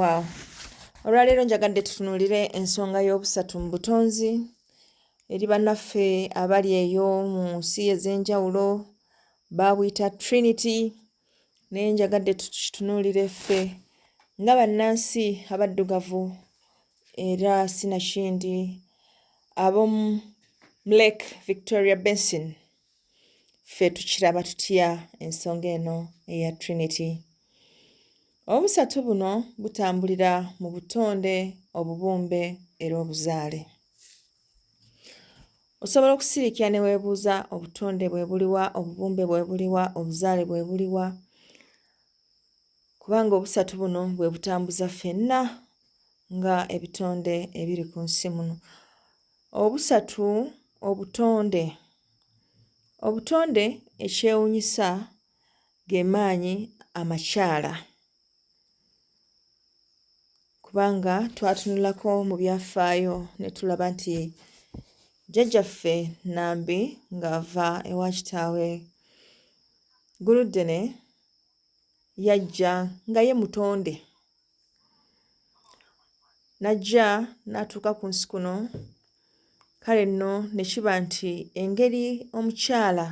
Wow. Olwaleero njagadde tutunuulire ensonga y'obusatu mu butonzi eri bannaffe abali eyo mu nsi ez'enjawulo babuyita Trinity naye njagadde tukitunuulire ffe nga bannansi abaddugavu era sinakindi ab'omu Lake Victoria Basin. Ffe tukiraba tutya ensonga eno eya Trinity? Obusatu buno butambulira mu butonde, obubumbe era obuzaale. Osobola okusirikira ne weebuuza obutonde bwe buliwa, obubumbe bwe buliwa, obuzaale bwe buliwa, kubanga obusatu buno bwe butambuza ffenna nga ebitonde ebiri ku nsi muno. Obusatu obutonde. Obutonde ekyewunyisa ge maanyi amakyala kubanga twatunulako mu byafaayo ne tulaba nti jjajjaffe Nambi ng'ava ewa kitaawe Gguluddene yajja nga ye mutonde. N'ajja n'atuuka ku nsi kuno, kale nno ne kiba nti engeri omukyala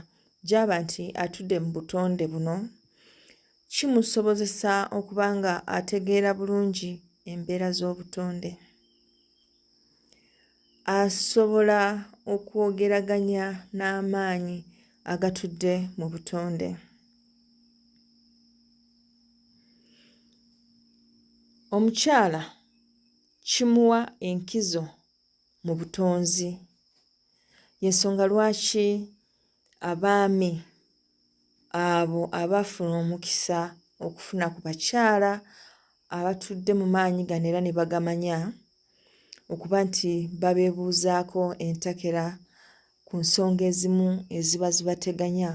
gy'aba nti atudde mu butonde buno, kimusobozesa okuba nga ategeera bulungi embeera z'obutonde. Asobola okwogeraganya n'amaanyi agatudde mu butonde. Omukyala kimuwa enkizo mu butonzi. Y'ensonga lwaki abaami abo abaafuna omukisa okufuna ku bakyala abatudde mu maanyi gano era ne bagamanya okuba nti babeebuuzaako entakera ku nsonga ezimu eziba zibateganya.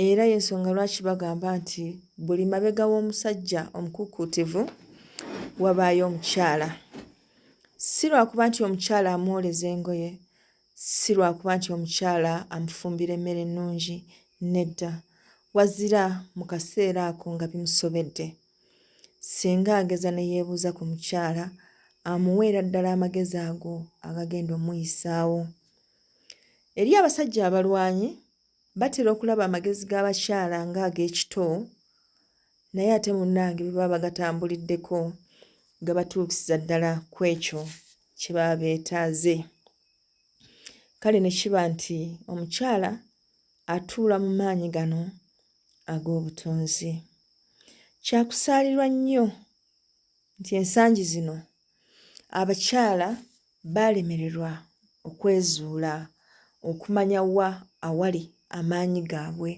Era y'ensonga lwaki bagamba nti buli mabega w'omusajja omukuukuutivu wabaayo omukyala. Si lwakuba nti omukyala amwoleza engoye, si lwakuba nti omukyala amufumbira emmere ennungi, nedda. Wazira mu kaseera ako nga bimusobedde, singa ageza ne yeebuuza ku mukyala, amuweera ddala amagezi ago agagenda omuyisaawo. Eri abasajja abalwanyi, batera okulaba amagezi g'abakyala ng'ag'ekito naye ate munnange bwe baba bagatambuliddeko gabatuusiza ddala ku ekyo kye baba beetaaze. Kale ne kiba nti omukyala atuula mu maanyi gano ag'obutonzi. Kyakusaalirwa nnyo nti ensangi zino abakyala baalemererwa okwezuula okumanya wa awali amaanyi gaabwe.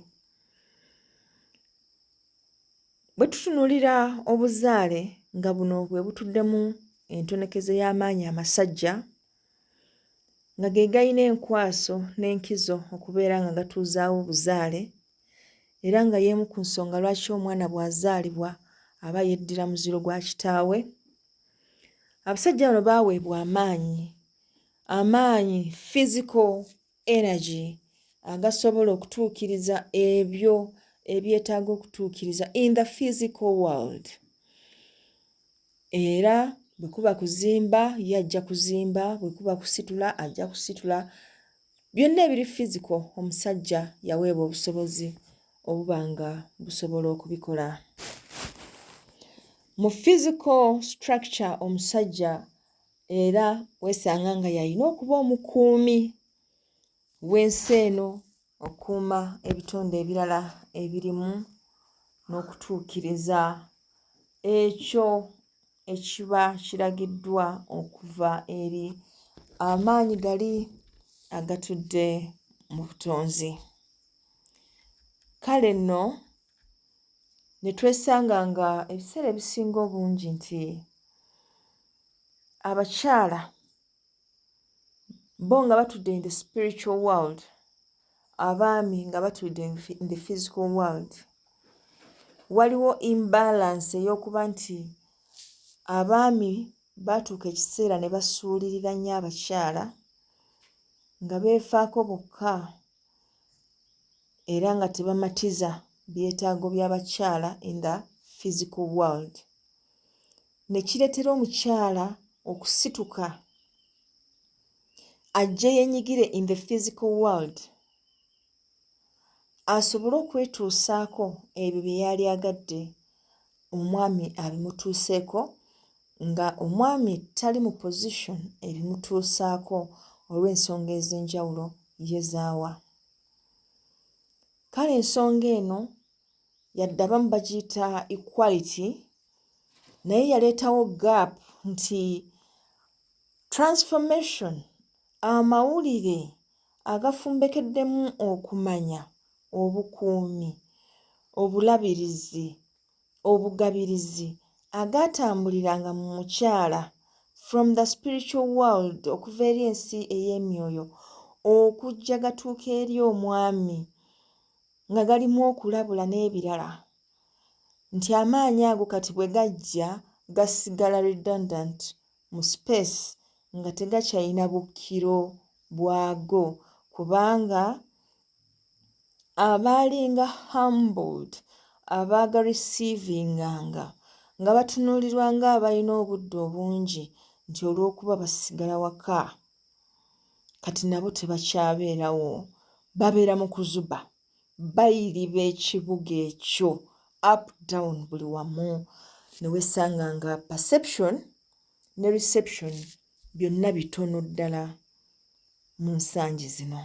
Bwe tutunuulira obuzaale nga buno bwe butuddemu entonekeze y'amaanyi amasajja nga ge galina enkwaso n'enkizo okubeera nga gatuuzaawo obuzaale era nga y'emu ku nsonga lwaki omwana bw'azaalibwa aba yeddira muziro gwa kitaawe. Abasajja bano baaweebwa amaanyi, amaanyi physical energy agasobola okutuukiriza ebyo ebyetaaga okutuukiriza in the physical world. Era bwe kuba kuzimba ye ajja kuzimba, bwe kuba kusitula ajja kusitula. Byonna ebiri physical omusajja yaweebwa obusobozi obuba nga busobola okubikola. Mu physical structure omusajja era weesanga nga y'alina okuba omukuumi w'ensi eno, okukuuma ebitonde ebirala ebirimu n'okutuukiriza ekyo ekiba kiragiddwa okuva eri amaanyi gali agatudde mu butonzi. Kale nno ne twesanga nga ebiseera ebisinga obungi nti abakyala bo nga batudde in the spiritual world, abaami nga batudde in the physical world, waliwo imbalance ey'okuba nti abaami baatuuka ekiseera ne basuulirira nnyo abakyala nga beefaako bokka era nga tebamatiza byetaago by'abakyala in the physical world. Ne kireetera omukyala okusituka ajje yenyigire in the physical world, asobole okwetuusaako ebyo bye yali agadde omwami abimutuuseeko, nga omwami tali mu position ebimutuusaako olw'ensonga ez'enjawulo ye zaawa. Kale ensonga eno yadde abamu bagiyita equality, naye yaleetawo gap nti transformation, amawulire agafumbekeddemu okumanya, obukuumi, obulabirizi, obugabirizi agaatambuliranga mu mukyala from the spiritual world, okuva eri ensi ey'emyoyo okujja gatuuka eri omwami, nga galimu okulabula n'ebirala, nti amaanyi ago kati bwe gajja gasigala redundant mu space, nga tegakyalina bukkiro bwago, kubanga abaalinga humbled abaagareceivinganga nga batunuulirwa ng'abalina obudde obungi, nti olw'okuba basigala waka, kati nabo tebakyabeerawo, babeera mu kuzuba, bayiriba ekibuga ekyo up down buli wamu, ne weesanga nga perception ne reception byonna bitono ddala mu nsangi zino.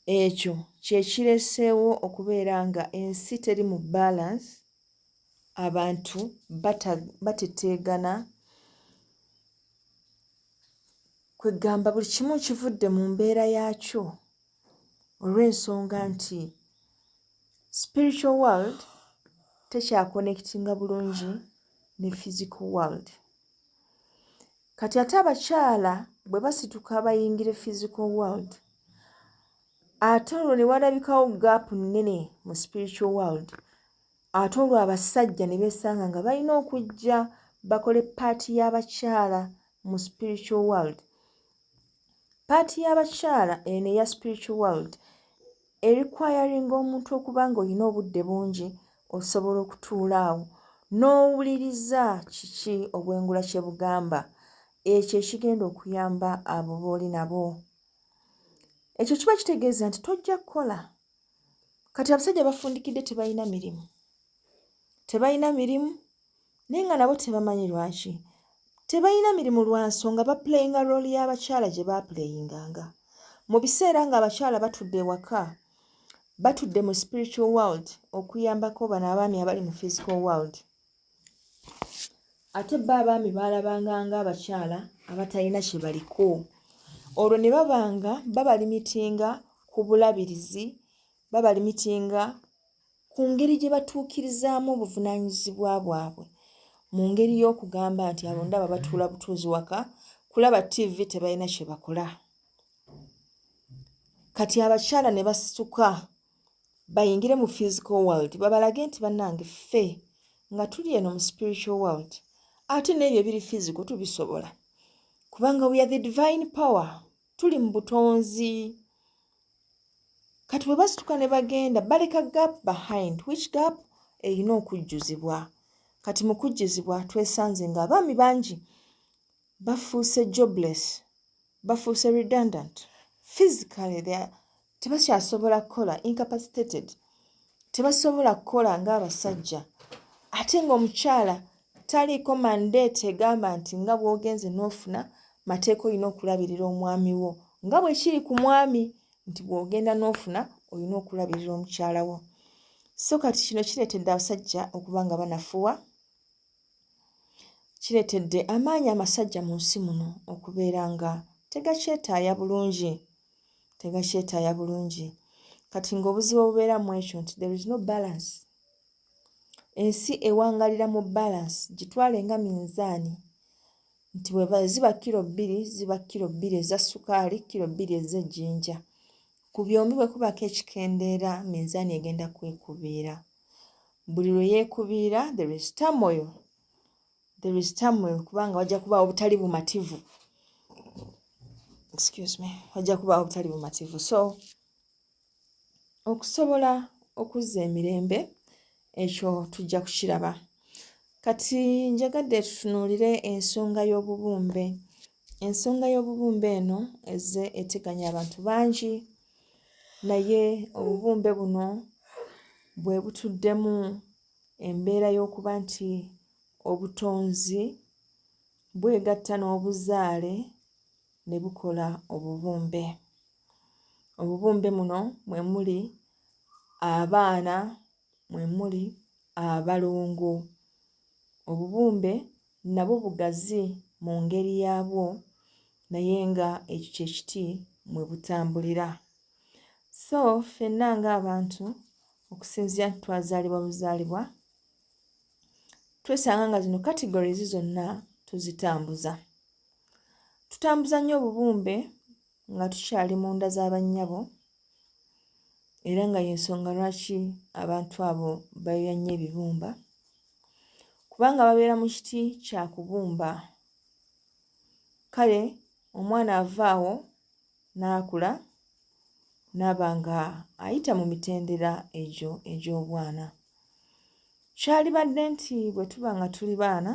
Ekyo kye kireeseewo okubeera nga ensi teri mu balance, abantu bateteegana, kwegamba buli kimu kivudde mu mbeera yaakyo, olw'ensonga nti spiritual world tekyaconnectinga bulungi ne physical world. Kati ate abakyala bwe basituka bayingire physical world, ate olwo ne walabikawo gap nnene mu spiritual world. Ate olwo abasajja ne beesanga nga balina okujja bakole part y'abakyala mu spiritual world. Part y'abakyala eno eya spiritual world erequiringa omuntu okuba nga olina obudde bungi, osobola okutuula awo n'owuliriza kiki obwengula kye bugamba, ekyo ekigenda okuyamba abo b'oli nabo. Ekyo kiba kitegeeza nti tojja kukola. Kati abasajja bafundikidde tebalina mirimu, tebalina mirimu, naye nga nabo tebamanyi lwaki tebalina mirimu, lwa nsonga baplayinga role y'abakyala gye baplayinganga mu biseera ng'abakyala batudde ewaka, batudde mu spiritual world okuyambako bano abaami abali mu physical world. Ate bo abaami baalabanga ng'abakyala abatalina kye baliko, olwo ne babanga babalimitinga ku bulabirizi, babalimitinga ku ngeri gye batuukirizaamu obuvunaanyizibwa bwabwe, mu ngeri y'okugamba nti abo ndaba batuula butuuzi waka kulaba TV, tebalina kye bakola. Kati abakyala ne basituka bayingire mu physical world, babalage nti bannange, ffe nga tuli eno mu spiritual world, ate n'ebyo ebiri physical tubisobola, kubanga we are the divine power, tuli mu butonzi. Kati bwe basituka ne bagenda, baleka gap behind, which gap erina okujjuzibwa. Kati mu kujjuzibwa twesanze ng'abaami bangi bafuuse jobless, bafuuse redundant physically, they tebakyasobola kukola, incapacitated, tebasobola kukola ng'abasajja. Ate ng'omukyala taliiko mandate egamba nti nga bw'ogenze n'ofuna mateeka olina okulabirira omwami wo, nga bwe kiri ku mwami nti bw'ogenda n'ofuna olina okulabirira omukyala wo. So kati kino kireetedde abasajja okuba nga banafuwa, kireetedde amaanyi amasajja mu nsi muno okubeera nga tegakyetaaya bulungi, tegakyetaaya bulungi. Kati ng'obuzibu obubeera mu ekyo nti there is no balance. Ensi ewangalira mu balance. Gitwale nga minzaani, nti bwe ziba kilo 2, ziba kilo 2 eza sukaali, kilo 2 ez'ejjinja. Ku byombi bwe kubaako ekikendeera, minzaani egenda kwekubiira. Buli lwe yeekubiira, there is turmoil, there is turmoil, kubanga wajja kubaawo obutali bumativu, excuse me, wajja kubaawo obutali bumativu. So okusobola okuzza emirembe, ekyo tujja kukiraba. Kati njagadde tutunuulire ensonga y'obubumbe. Ensonga y'obubumbe eno ezze eteganya abantu bangi, naye obubumbe buno bwe butuddemu embeera y'okuba nti obutonzi bwegatta n'obuzaale ne bukola obubumbe. Obubumbe muno mwe muli abaana, mwe muli abalongo. Obubumbe nabwo bugazi mu ngeri yaabwo naye nga ekyo kye kiti mwe butambulira. So ffenna ng'abantu okusinziira nti twazaalibwa buzaalibwa, twesanga nga zino categories zonna tuzitambuza. Tutambuza nnyo obubumbe nga tukyali mu nda za bannyabo era nga y'ensonga lwaki abantu abo bayoya nnyo ebibumba kubanga babeera mu kiti kya kubumba. Kale omwana ava awo n'akula n'aba nga ayita mu mitendera egyo egy'obwana. Kyalibadde nti bwe tuba nga tuli baana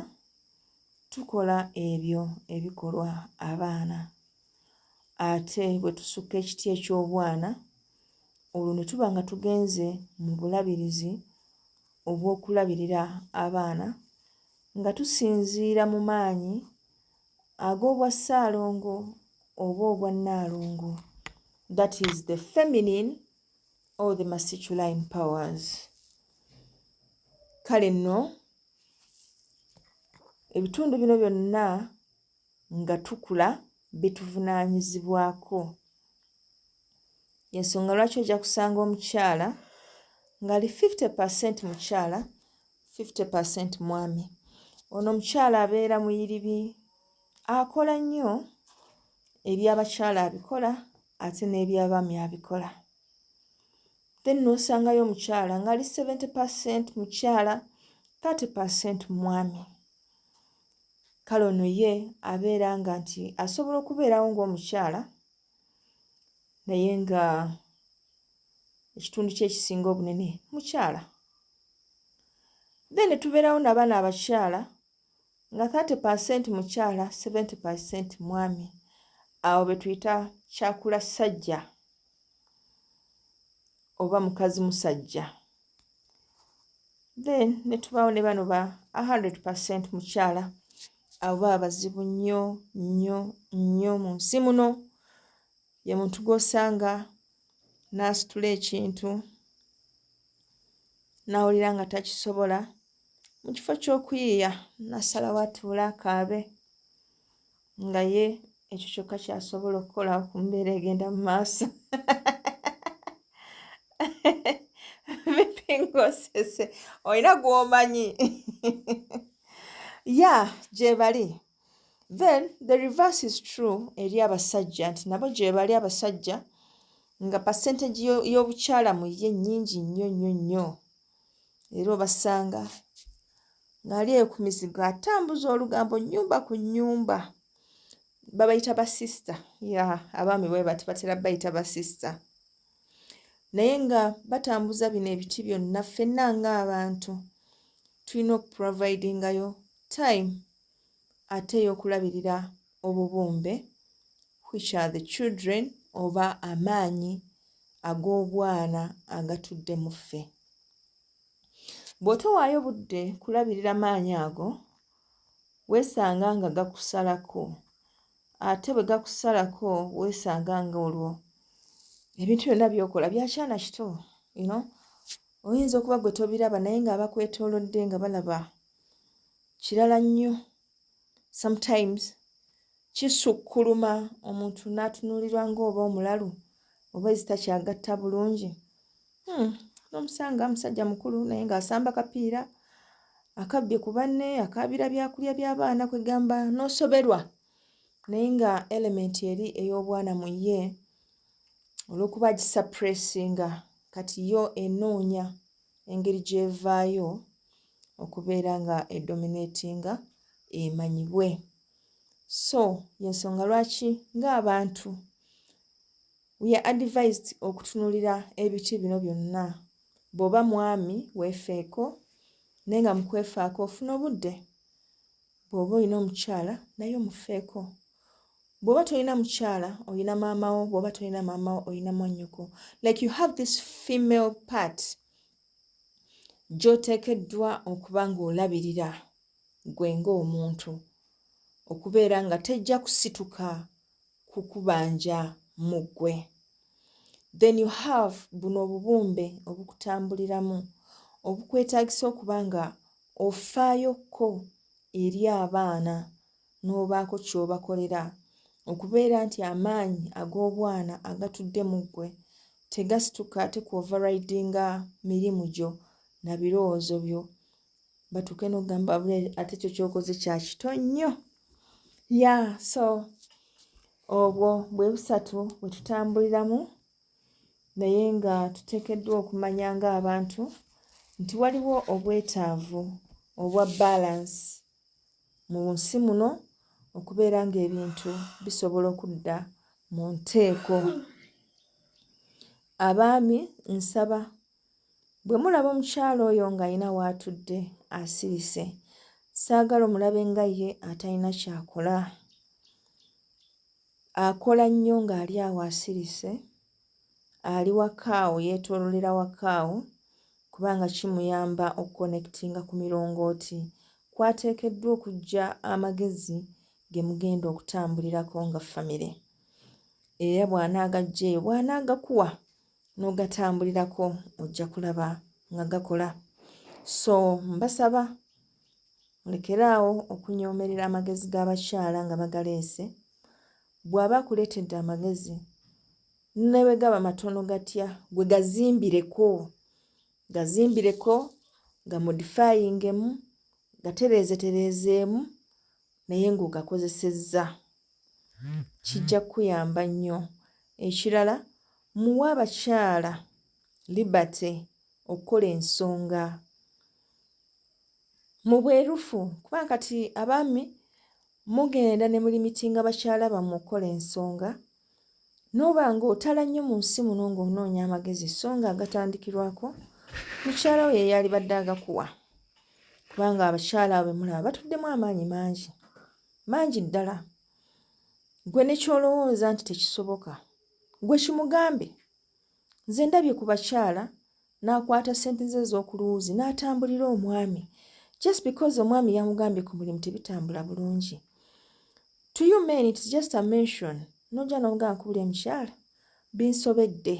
tukola ebyo ebikolwa abaana ate bwe tusukka ekiti eky'obwana olwo ne tuba nga tugenze mu bulabirizi obw'okulabirira abaana nga tusinziira mu maanyi ag'obwa Ssaalongo oba obwa Nnaalongo, that is the feminine or the masculine powers. Kale nno ebitundu bino byonna nga tukula bituvunaanyizibwako. Y'ensonga lwaki ojja kusanga omukyala ng'ali 50 percent mukyala, 50 percent mwami. Ono omukyala abeera muyiribi, akola nnyo, eby'abakyala abikola ate n'eby'abaami abikola. Then n'osangayo omukyala ng'ali 70 percent mukyala, 30 percent mwami. Kale ono ye abeera nga nti asobola okubeerawo ng'omukyala naye nga ekitundu kye ekisinga obunene mukyala. Then ne tubeerawo na bano abakyala nga 30 percent mukyala, 70 percent mwami. Abo be tuyita kyakula ssajja oba mukazi musajja. Then ne tubaawo ne bano ba 100 percent mukyala. Abo baba bazibu nnyo nnyo nnyo mu nsi muno. Ye muntu gw'osanga n'asitula ekintu n'awulira nga takisobola, mu kifo ky'okuyiiya n'asalawo atuule akaabe nga ye ekyo kyokka ky'asobola okukola ku mbeera egenda mu maaso. Vipi ng'osese olina gw'omanyi? Yeah, gyebali. Then the reverse is true eri abasajja nti nabo gyebali abasajja nga percentage y'obukyala mu ye nnyingi nnyo nnyo nnyo era obasanga ng'ali eyo ku mizigo atambuza olugambo nnyumba ku nnyumba. Babayita basisita, ya abaami bwe bati batera bayita basisita naye nga batambuza bino ebiti byonna. Ffenna ng'abantu tulina okuprovidingayo time ate ey'okulabirira obubumbe, which are the children oba amaanyi ag'obwana agatudde mu ffe. Bw'otowaayo budde kulabirira maanyi ago, weesanga nga gakusalako ate bwe gakusalako weesanga nga olwo ebintu byonna by'okola bya kyana kito, you know? Oyinza okuba ggwe tobiraba naye ng'abakwetoolodde nga balaba kirala nnyo. Sometimes kisukkuluma omuntu n'atunuulirwa ng'oba omulalu oba ezitakyagatta bulungi. N'omusanga musajja mukulu naye ng'asamba kapiira, akabbye ku banne, akaabira byakulya by'abaana, kwegamba n'osoberwa naye nga element eri ey'obwana mu ye olw'okuba agisuppressinga kati yo enoonya engeri gy'evaayo okubeera nga edominatinga emanyibwe. So y'ensonga lwaki ng'abantu we are advised okutunuulira ebiti bino byonna. Bw'oba mwami weefeeko, Naye nga mu kwefaako ofuna obudde, bw'oba olina omukyala naye omufeeko. Bw'oba tolina mukyala olina maama wo, bw'oba tolina maama wo olina mwannyoko. Like you have this female part gy'oteekeddwa okuba ng'olabirira ggwe ng'omuntu okubeera nga tejja kusituka kukubanja mu ggwe. Then you have buno obubumbe obukutambuliramu obukwetaagisa okuba nga ofaayokko eri abaana n'obaako ky'obakolera okubeera nti amaanyi ag'obwana agatudde mu ggwe tegasituka ate ku overridinga mirimu gyo na birowoozo byo batuuke n'okugamba ate kyo ky'okoze kya kito nnyo. Yeah, so obwo bwe busatu bwe tutambuliramu naye nga tuteekeddwa okumanya ng'abantu nti waliwo obwetaavu obwa balance mu nsi muno okubeera ng'ebintu bisobola okudda mu nteeko. Abaami nsaba bwe mulaba omukyala oyo ng'alina w'atudde asirise, saagala omulabe nga ye atalina ky'akola. Akola nnyo ng'ali awo asirise, ali waka awo yeetooloolera waka awo kubanga kimuyamba okukonekitinga ku mirongooti kw'ateekeddwa okuggya amagezi ge mugenda okutambulirako nga famire. Era bw'anaagaggya eyo bw'anaagakuwa n'ogatambulirako ojja kulaba nga gakola. So mbasaba mulekere awo okunyoomerera amagezi g'abakyala nga bagaleese. Bw'aba akuleetedde amagezi ne bwe gaba matono gatya gwe gazimbireko, gazimbireko, gamodifayingemu, gatereezetereezeemu naye ng'ogakozesezza. Kijja kukuyamba nnyo. Ekirala muwe abakyala liberty okukola ensonga mu bwerufu kubanga kati abaami mugenda ne mulimitinga bakyala bammwe okukola ensonga n'oba ng'otala nnyo mu nsi muno ng'onoonya amagezi so nga agatandikirwako mukyala wo ye yalibadde agakuwa kubanga abakyala abo be mulaba batuddemu amaanyi mangi mangi ddala. Ggwe ne ky'olowooza nti tekisoboka ggwe kimugambe. Nze ndabye ku bakyala n'akwata ssente ze ez'oku luwuzi n'atambulira omwami just because omwami yamugambye ku mulimu tebitambula bulungi. To you men it's just a mention n'ojja n'omugamba nkubulire mukyala binsobedde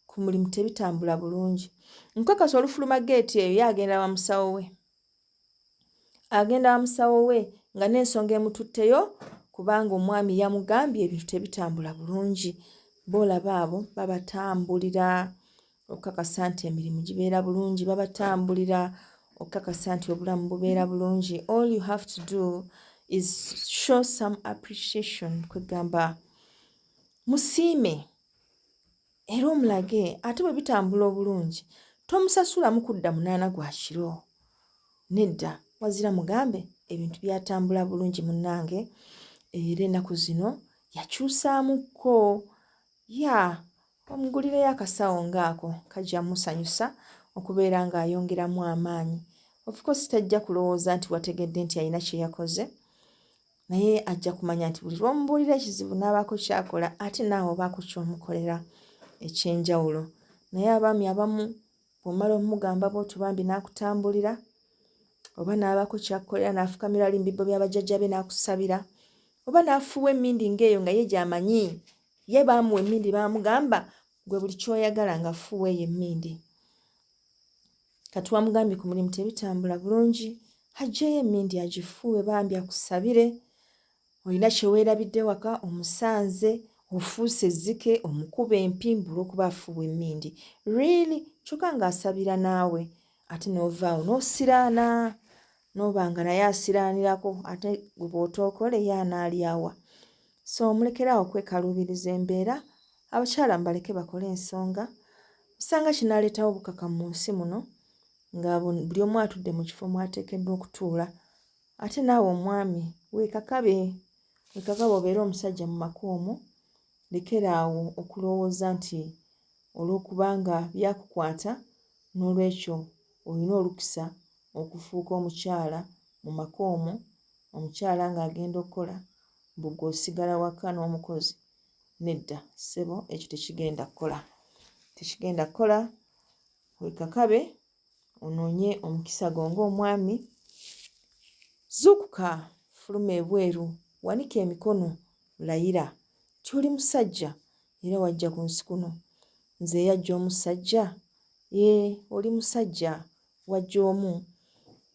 ku mulimu tebitambula bulungi. Nkakasa olufuluma geeti eyo ye agenda wa musawo we. Agenda wa musawo we nga n'ensonga emututteyo kubanga omwami yamugambye ebintu tebitambula bulungi. B'olaba abo babatambulira okukakasa nti emirimu gibeera bulungi, babatambulira okukakasa nti obulamu bubeera bulungi. All you have to do is show some appreciation, kwegamba musiime era omulage ate bwe bitambula obulungi tomusasulamu kudda munaana gwa kiro. Nedda, wazira mugambe ebintu byatambula bulungi munnange era ennaku zino yakyusaamukko. Ya omugulireyo akasawo ng'ako kajja musanyusa okubeera ng'ayongeramu amaanyi. Of course tajja kulowooza nti wategedde nti alina kye yakoze naye ajja kumanya nti buli lw'omubuulira ekizibu n'abaako ky'akola ate naawe obaako ky'omukolera eky'enjawulo. Naye abaami abamu bw'omala omugamba bw'otyo bambi n'akutambulira oba n'abaako ky'akukolera n'afukamira ali mu bibbo bya bajjajja be n'akusabira oba n'afuuwa emmindi ng'eyo nga ye gy'amanyi ye baamuwa emmindi baamugamba gwe buli ky'oyagala nga fuuwa eyo emmindi. Kati wamugambye ku mulimu tebitambula bulungi aggyeyo emmindi agifuuwe bambi akusabire. Olina kye weerabidde waka omusanze ofuuse ezzike omukuba empi mbu olw'okuba afuuwa emmindi. Really? Kyokka ng'asabira naawe ate n'ovaawo n'osiraana n'oba nga naye asiraanirako ate gwe bw'otookole ye anaalya wa? So mulekere awo okwekaluubiriza embeera, abakyala mubaleke bakole ensonga. Osanga kinaaleetawo obukakamu mu nsi muno nga buli omu atudde mu kifo mw'ateekeddwa okutuula. Ate naawe omwami weekakabe, weekakabe obeere omusajja mu maka omwo, lekera awo okulowooza nti olw'okubanga byakukwata noolwekyo olina olukusa okufuuka omukyala mu maka omwo, omukyala ng'agenda okukola mbu ggwe osigala waka n'omukozi. Nedda ssebo, ekyo tekigenda kukola, tekigenda kukola. Weekakabe onoonye omukisa gwo ng'omwami, zuukuka, fuluma ebweru, wanika emikono, layira nti oli musajja era wajja ku nsi kuno. Nze eyajja omusajja? Yee, oli musajja, wajja omu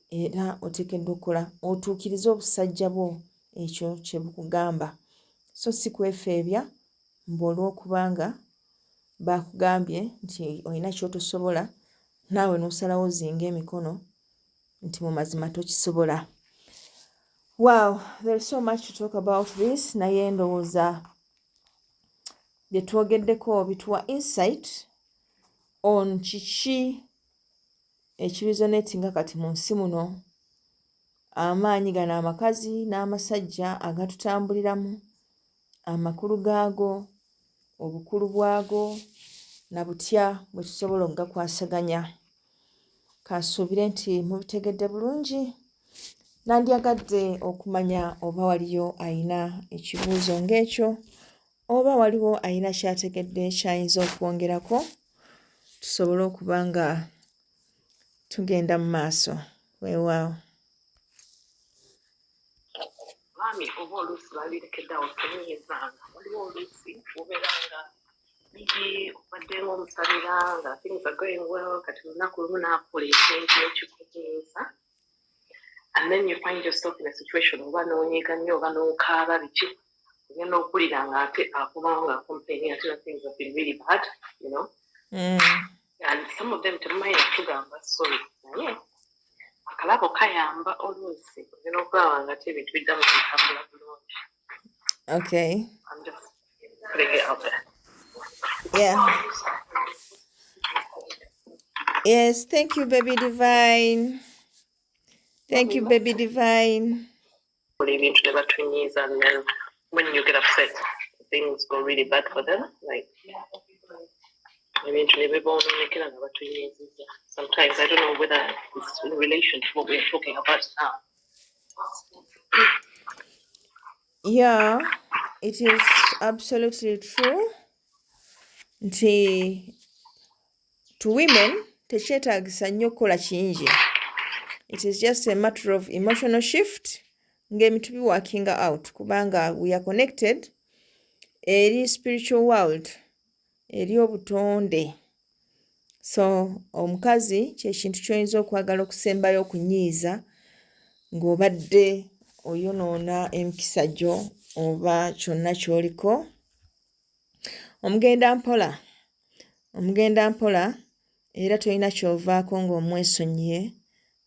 era oteekeddwa okukola otuukirize obusajja bwo ekyo kye bukugamba so si kwefeebya mbu olw'okubanga baakugambye nti olina ky'otosobola naawe n'osalawo ozinge emikono nti mu mazima tokisobola. Wow, there is so much to talk about this, naye ndowooza bye twogeddeko bituwa insight on kiki ekiresonatinga kati mu nsi muno, amaanyi gano amakazi n'amasajja agatutambuliramu, amakulu gaago, obukulu bwago na butya bwe tusobola okugakwasaganya. Kansuubire nti mubitegedde bulungi. Nandyagadde okumanya oba waliyo ayina ekibuuzo ng'ekyo oba waliwo ayina ky'ategedde ky'ayinza okwongerako tusobole okuba nga tugenda mu maaso. Weewaawo. Abaami oba oluusi bandirekedde awo okunyiizanga. Waliwo oluusi wobeera nga maybe obadde ng'omusabira nga things are going well, kati olunaku lumu n'akola ekintu ekikunyiiza and then you find yourself in a situation oba n'onyiiga nnyo oba n'okaaba biki, ogenda okuwulira nga ate akomawo nga complaining ate na things have been really bad. And some of them temumanyi nakutugamba sorry, naye akalabo kayamba oluusi ogenda okulaba nga ate ebintu biddamu bitambula bulungi. I'm just putting it out there. Yeah. Yes, thank you, baby Divine. Thank you, baby Divine. Ebintu ne batunyiiza and then when you get upset, things go really bad for them, like ebintu ne biboononekera nga batunyiizizza. Sometimes I don't know whether it's in relation to what we're talking about now. Yeah, it is absolutely true nti to women tekyetaagisa nnyo kukola kingi. It is just a matter of emotional shift ng'ebintu biworkinga out kubanga we are connected eri spiritual world, eri obutonde. So omukazi kye kintu ky'oyinza okwagala okusembayo okunyiiza ng'obadde oyonoona emikisa gyo oba kyonna ky'oliko. Omugenda mpola, omugenda mpola era tolina ky'ovaako ng'omwesonyiye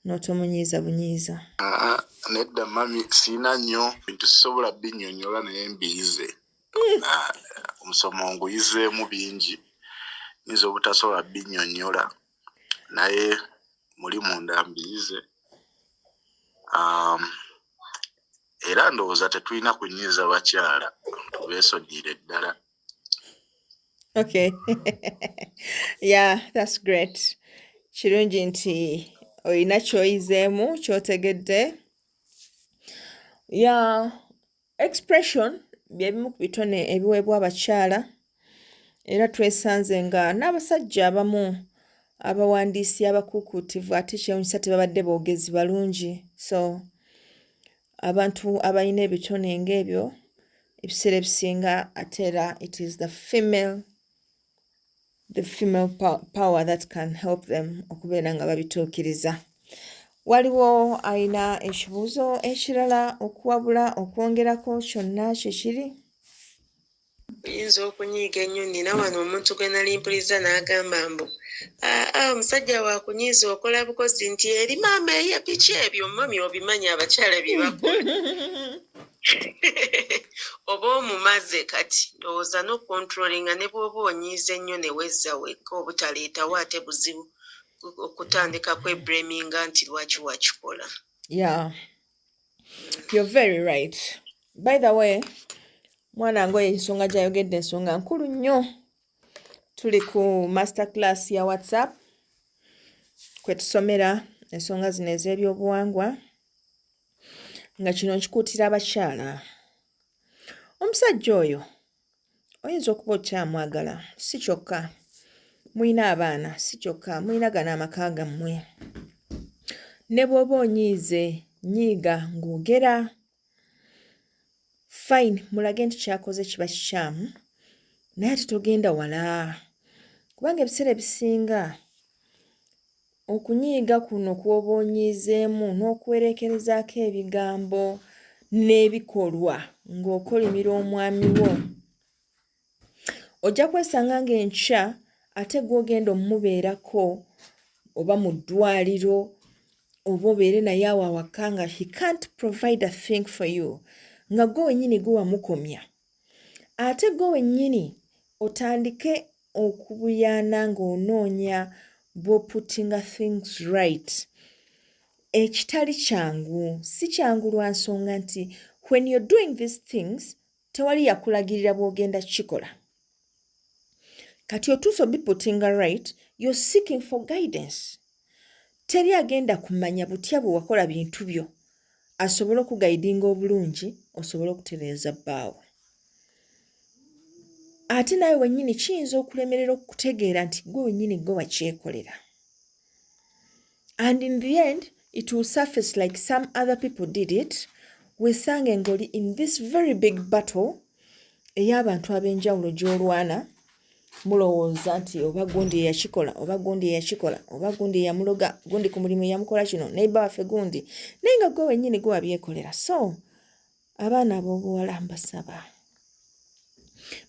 n'otomunyiiza bunyiiza. Aa, nedda mami, siina nnyo bintu sisobola binnyonnyola naye mbiyize. Ah, omusomo nguyizeemu bingi, nyinza obutasobola binnyonnyola naye muli munda mbiyize. Era ndowooza tetulina kunyiiza bakyala, tubeesonyiire ddala. Okay. Yeah, that's great. Kirungi nti olina ky'oyizeemu ky'otegedde. Yeah, expression bye bimu ku bitone ebiweebwa abakyala era twesanze nga n'abasajja abamu abawandiisi abakuukuutivu ate kyewuunyisa tebabadde boogezi balungi. So abantu abalina ebitone ng'ebyo ebiseera ebisinga ate era it is the female power that can help them okubeera nga babituukiriza. Waliwo ayina ekibuuzo ekirala, okuwabula, okwongerako kyonna kye kiri? Oyinza okunyiiga ennyo. Nina wano omuntu gwe nali mpuliza n'agamba mbu aa omusajja wakunyiiza okola bukozi nti eri maama eya biki ebyo mami obimanyi abakyala bye bakola oba omumaze. Kati ndowooza n'okucontrollinga ne bw'oba onyiiza ennyo ne wezza wekka obutaleetawo ate buzibu okutandika kweblaminga nti lwaki wakikola. Yeah, you're very right. By the way, mwana ngoye ensonga gy'ayogedde ensonga nkulu nnyo. Tuli ku master class ya WhatsApp kwe tusomera ensonga zino ez'ebyobuwangwa, nga kino nkikuutira abakyala. Omusajja oyo oyinza okuba okyamwagala, si kyokka mulina abaana, si kyokka mulina gano amaka gammwe. Ne bw'oba onyiize, nyiiga ng'ogera. Fine, mulage nti ky'akoze kiba kikyamu, naye ate togenda wala. Kubanga ebiseera ebisinga okunyiiga kuno kw'oba onyiizeemu n'okwereekerezaako ebigambo n'ebikolwa ng'okolimira omwami wo, ojja kwesanga ng'enkya ate gw'ogenda omubeerako oba mu ddwaliro oba obeere naye awo awaka nga he can't provide a thing for you, nga gwe wennyini gwe wamukomya. Ate gwe wennyini otandike okubuyaana ng'onoonya bw'oputtinga things right, ekitali kyangu. Si kyangu lwa nsonga nti when you're doing these things tewali yakulagirira bw'ogenda kukikola. Kati otuuse obiputtinga right, you're seeking for guidance. Teri agenda kumanya butya bwe wakola bintu byo asobole okuguidinga obulungi osobole okutereeza bbaawo. Ate naawe wennyini kiyinza okulemerera okutegeera nti gwe wennyini gwe wakyekolera. And in the end it will surface like some other people did it. Weesange ng'oli in this very big battle ey'abantu ab'enjawulo gy'olwana, mulowooza nti oba gundi eyakikola, oba gundi eyakikola, oba gundi eyamuloga, gundi ku mulimu eyamukola kino, neighbor waffe gundi, naye nga gwe wennyini gwe wabyekolera. So abaana ab'obuwala mbasaba,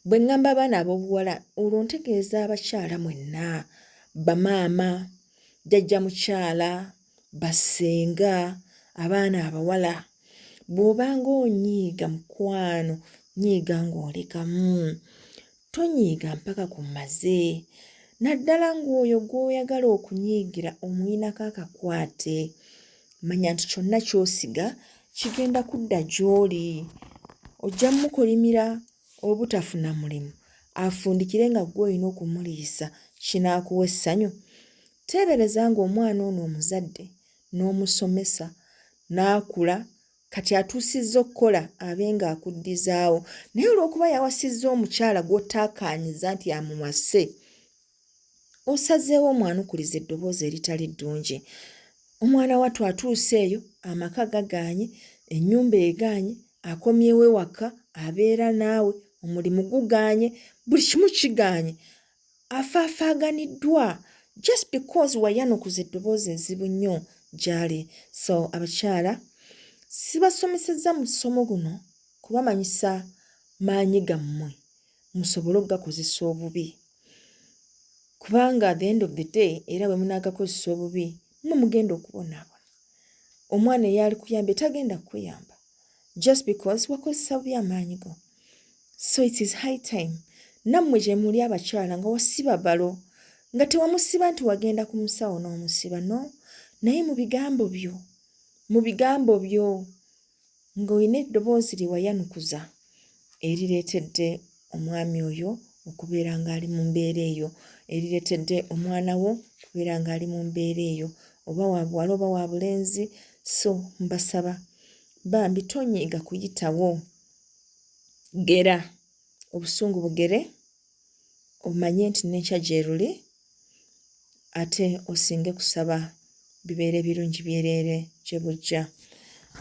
bwe ŋŋamba abaana ab'obuwala olwo ntegeeza abakyala mwenna, bamaama, jjajja mukyala, bassenga, abaana abawala, bw'obanga onyiiga mukwano, nyiiga ng'olekamu. Tonyiiga mpaka ku maze, naddala ng'oyo gw'oyagala okunyiigira omuyinako akakwate. Manya nti kyonna ky'osiga kigenda kudda gy'oli. Ojja mmukolimira obutafuna mulimu, afundikire nga ggwe olina okumuliisa, kinaakuwa essanyu? Teebereza ng'omwana ono omuzadde n'omusomesa n'akula, kati atuusizza okukola abe ng'akuddizaawo, naye olw'okuba yawasizza omukyala gw'otaakaanyiza nti amuwase, osazeewo omwanukuliza eddoboozi eritali ddungi. Omwana wattu atuuse eyo, amaka gagaanye, ennyumba egaanye, akomyewo ewaka abeera naawe, omulimu gugaanye, buli kimu kigaanye, afaafaaganiddwa just because wayanukuza eddoboozi ezzibu nnyo gy'ali. So abakyala sibasomesezza mu ssomo guno kubamanyisa maanyi gammwe musobole okugakozesa obubi, kubanga at the end of the day era bwe munaagakozesa obubi mmwe mugenda okubonaabona. Omwana eyaalikuyambye tagenda kukuyamba just because wakozesa bubi amaanyi go. So it is high time nammwe gye muli abakyala nga wasiba balo, nga tewamusiba nti wagenda ku musawo n'omusiba, no, naye mu bigambo byo, mu bigambo byo ng'olina eddoboozi lye wayanukuza erireetedde omwami oyo okubeera ng'ali mu mbeera eyo, erireetedde omwana wo okubeera ng'ali mu mbeera eyo, oba wa buwala oba wa bulenzi. So mbasaba bambi tonyiiga kuyitawo, gera obusungu bugere, omanye nti n'enkya gye luli, ate osinge kusaba bibeere birungi byereere gye bujja.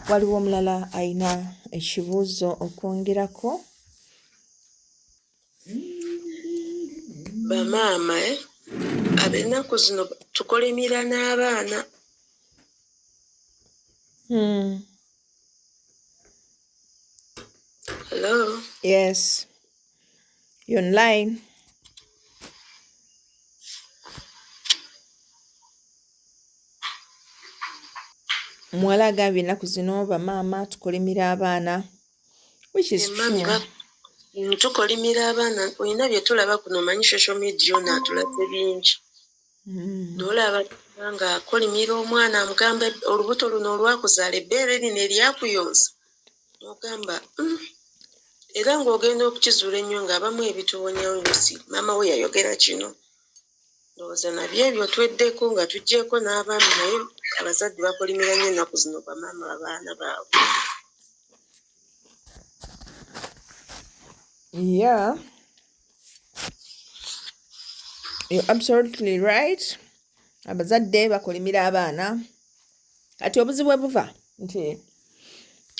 Waliwo omulala alina ekibuuzo okwongerako? Bamaama ab'ennaku zino tukolimira n'abaana. Hello? Yes, you're online. Muwala agambye ennaku zino bamaama tukolimira abaana, which is Mami, true. Tukolimira abaana. Olina bye tulaba kuno, omanyi social media ono atulaze bingi. N'olaba nga akolimira omwana, amugamba olubuto luno olwakuzaala, ebbeere lino eryakuyonsa, n'ogamba, Era ng'ogenda okukizuula ennyo ng'abamu ebituwonyawo si maama we yayogera kino. Ndowooza nabyo ebyo tweddeko nga tuggyeko n'abaami, naye abazadde bakolimira nnyo ennaku zino bamaama babaana baabwe. Yeah, you're absolutely right. Abazadde bakolimira abaana. Kati obuzibu bwe buva nti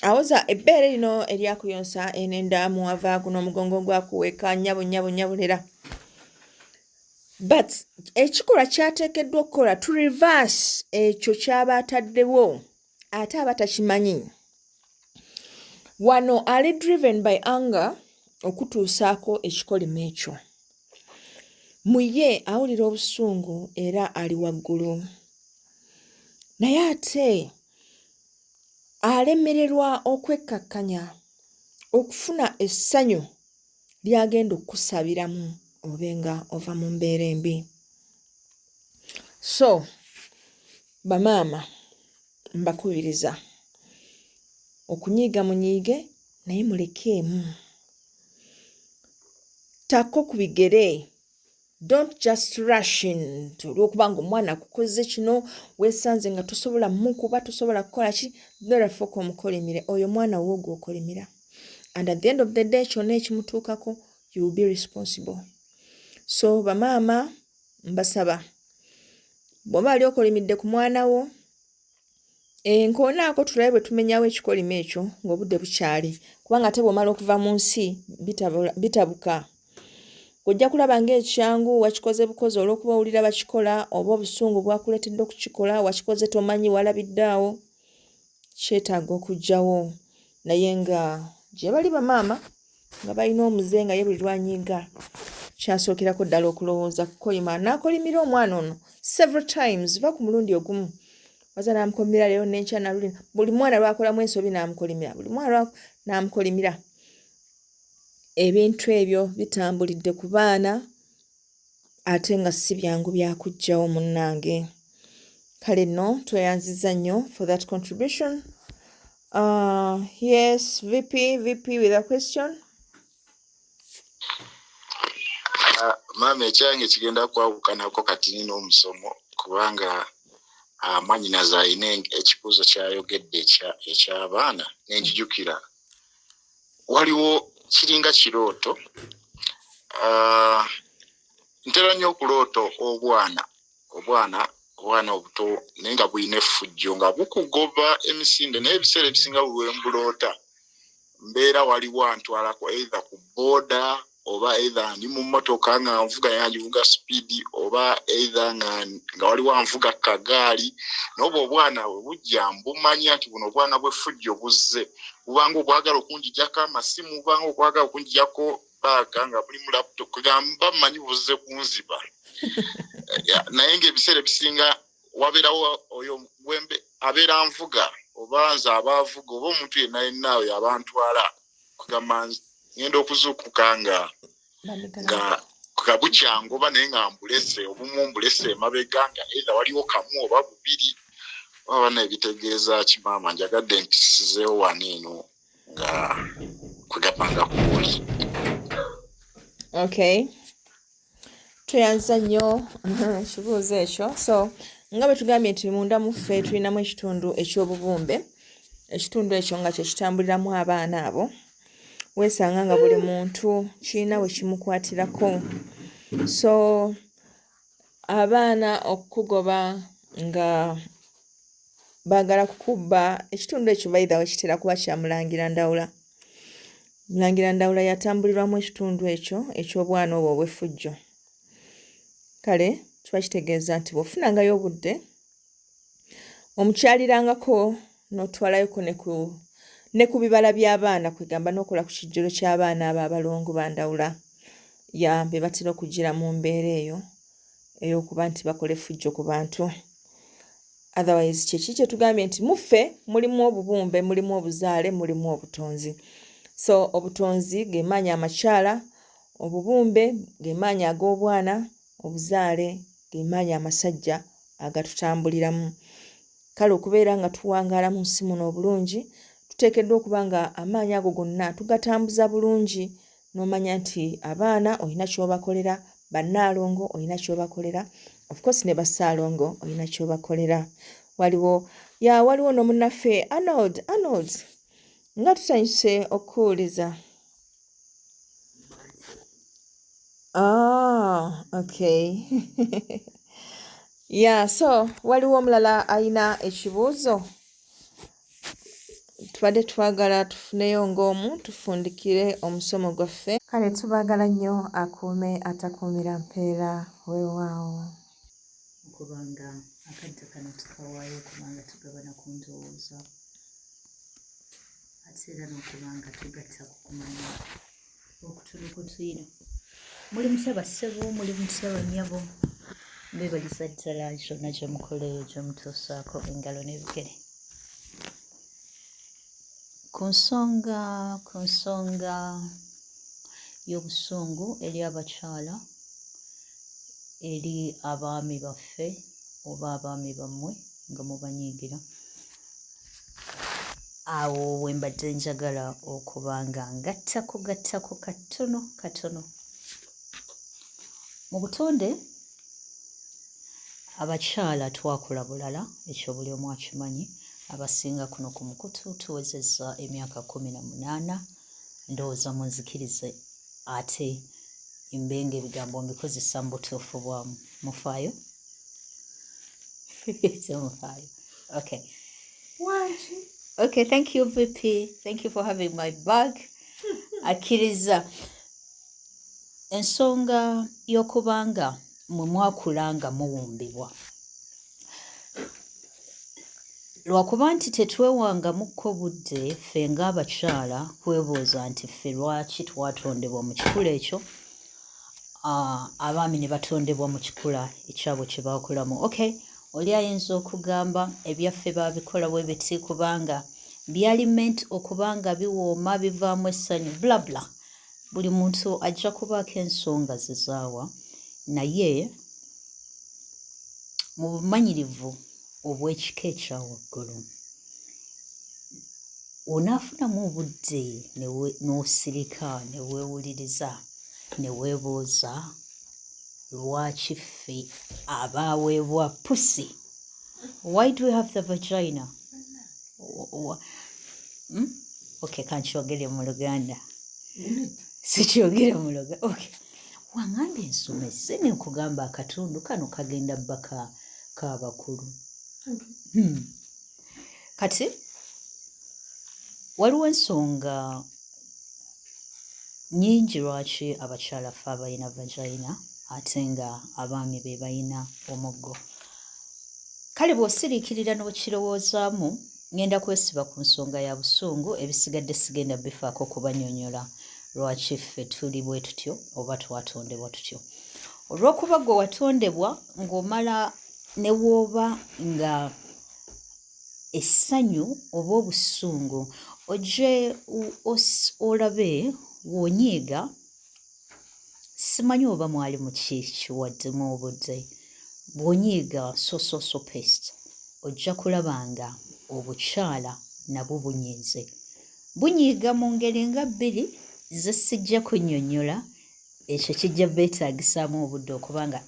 awoza ebbeere lino eryakuyonsa eno endaamu ava guno omugongo gwakuweeka nnyabo nnyabo nnyabulera. But ekikolwa kyateekeddwa okukola to reverse ekyo ky'aba ataddewo ate aba takimanyi. Wano ali driven by anger okutuusaako ekikolimo ekyo. Mu ye awulira obusungu era ali waggulu. Naye ate alemererwa okwekkakkanya okufuna essanyu ly'agenda okukusabiramu obe nga ova mu mbeera embi. So bamaama mbakubiriza okunyiiga munyiige naye mulekeemu. Tako ku bigere. Don't just rush in nti olw'okuba nga omwana akukoze kino weesanze nga tosobola mukuba tosobola kukola ki therefore omukolimire oyo mwana wo gw'okolimira and at the end of the day kyonna ekimutuukako you will be responsible. So bamaama mbasaba bw'oba ali okolimidde ku mwana wo Enkoonaako tulabe bwe tumenyawo ekikolimo ekyo ng'obudde bukyali kubanga ate bw'omala okuva mu nsi bitabuka. Ojja kulaba ng'ekyangu wakikoze bukozi olw'okuba owulira bakikola oba obusungu bwakuleetedde okukikola wakikoze tomanyi walabidde awo. Kyetaaga okuggyawo naye nga gye bali bamaama nga balina omuze nga ye buli lw'anyiiga kyasookerako ddala okulowooza kukolima n'akolimira omwana ono several times va ku mulundi ogumu waza n'amukolimira leero n'enkya naluli buli mwana lw'akolamu ensobi n'amukolimira buli mwana n'amukolimira ebintu ebyo bitambulidde ku baana ate nga si byangu byakuggyawo munnange kale nno tweyanziza nnyo for that contribution. Yes, VP, VP with a question. Maama ekyange kigenda kwawukanako katini n'omusomo kubanga mwanyinaze alina ekibuuzo kyayogedde eky'abaana nenjijukira waliwo kiringa kirooto. Ntera nnyo okuloota obwana obwana obwana obuto naye nga bulina effujjo nga bukugoba emisinde naye ebiseera ebisinga buli lwembuloota mbeera waliwo antwalako either ku booda oba either ndi mu mmotoka nga nvuga naye ngivuga speed oba either nga, nga waliwo anvuga kagaali naye obwo obwana bwe bujja mbumanya nti buno obwana bw'effujjo buzze bubanga obwagala okunjijako amasimu bubanga okwagala okunjijako baaga nga mulimu laptop kwegamba mmanyi buzze kunziba. Naye ng'ebiseera ebisinga wabeerawo oyo gwembe abeera nvuga oba nze aba avuga oba omuntu yenna yenna oyo aba antwala kwegamba ngenda okuzuukuka nga nga nga bukyangoba naye nga mbulese obumu mbulese emabega nga either waliwo kamu oba bubiri oba bana ebitegeeza ki maama njagadde mpisizeewo wano eno nga kwegamba nga kuuli. Okay, tweyanza nnyo ekibuuzo ekyo. So nga bwe tugambye nti munda mu ffe tulinamu ekitundu eky'obubumbe, ekitundu ekyo nga kye kitambuliramu abaana abo, weesanga nga buli muntu kirina we kimukwatirako. So abaana okukugoba nga baagala kukubba, ekitundu ekyo by the way kitera kuba kya Mulangira Ndawula. Mulangira Ndawula yatambulirwamu ekitundu ekyo eky'obwana obwo obw'effujjo. Kale kiba kitegeeza nti bw'ofunangayo obudde omukyalirangako n'otwalayoko ne ku ne ku bibala by'abaana kwegamba n'okola ku kijjulo ky'abaana abo abalongo ba Ndawula ya be batera okujjira mu mbeera eyo ey'okuba nti bakola effujjo ku bantu. Otherwise kyeki kye tugambye nti mu ffe mulimu obubumbe, mulimu obuzaale, mulimu obutonzi. So obutonzi ge maanyi amakyala, obubumbe ge maanyi ag'obwana, obuzaale ge maanyi amasajja agatutambuliramu. Kale okubeera nga tuwangaala mu nsi muno obulungi, tuteekeddwa okuba nga amaanyi ago gonna tugatambuza bulungi n'omanya nti abaana olina ky'obakolera, bannaalongo olina ky'obakolera, Of course ne Basaalongo olina ky'obakolera. Waliwo ya waliwo n'omunnaffe Arnold. Arnold, nga tusanyuse okukuwuliza. Ah, okay. Yeah, so waliwo omulala alina ekibuuzo? Tubadde twagala tufuneyo ng'omu tufundikire omusomo gwaffe. Kale tubaagala nnyo akuume atakuumira mpeera weewaawo. Okuba nga akadde kano tukawaayo okuba nga tugabana ku ndowooza ate era n'okuba nga tugatta ku kumanya okutono kwe tulina. Muli mutya bassebo, muli mutya bannyabo, mbeebaliza ddala gyonna gye mukola eyo gye mutuusaako engalo n'ebigere. Ku nsonga ku nsonga y'obusungu eri abakyala eri abaami baffe oba abaami bammwe nga mubanyiigira awo we mbadde njagala okuba nga ngattako gattako katono katono. Mu butonde abakyala twakula bulala, ekyo buli omu akimanyi. Abasinga kuno ku mukutu tuwezezza emyaka 18, ndowooza munzikirize ate mbe ng'ebigambo mbikozesa mu butuufu bwa mufaayo. Temufaayo. Okay. Wangi. Okay, thank you VP. Thank you for having my back. Akkiriza ensonga y'okuba nga mwe mwakula nga muwumbibwa. Lwakuba nti tetwewangamukko budde ffe ng'abakyala kwebuuza nti ffe lwaki twatondebwa mu kikula ekyo, abaami ne batondebwa mu kikula ekyabwe kye baakulamu. Okay, oli ayinza okugamba ebyaffe baabikola bwe biti kubanga byali meant okuba nga biwooma bivaamu essanyu bla bla. Buli muntu ajja kubaako ensonga ze zaawa naye mu bumanyirivu obw'ekika ekya waggulu onaafunamu obudde n'osirika ne weewuliriza ne weebuuza lwaki ffe abaaweebwa pussy, why do we have the vagina? Hmm? Okay, kankyogere mu Luganda, sikyogere mu Luganda. Okay, wangambye nsomese ne nkugamba akatundu kano kagenda bba k'abakulu. Kati waliwo ensonga nnyingi lwaki abakyala ffe abalina vagina ate nga abaami be balina omuggo. Kale bw'osiriikirira n'okirowoozaamu, ŋŋenda kwesiba ku nsonga ya busungu, ebisigadde sigenda bifaako kubannyonnyola lwaki ffe tuli bwe tutyo oba twatondebwa tutyo. Olw'okuba ggwe watondebwa ng'omala ne w'oba nga essanyu oba obusungu ojje olabe w'onyiiga, simanyi oba mwali mukikiwaddemu obudde, bw'onyiiga so so so pissed ojja kulaba nga obukyala nabwo bunyiize. Bunyiiga mu ngeri nga bbiri ze sijja kunnyonnyola, ekyo kijja beetaagisaamu obudde okuba nga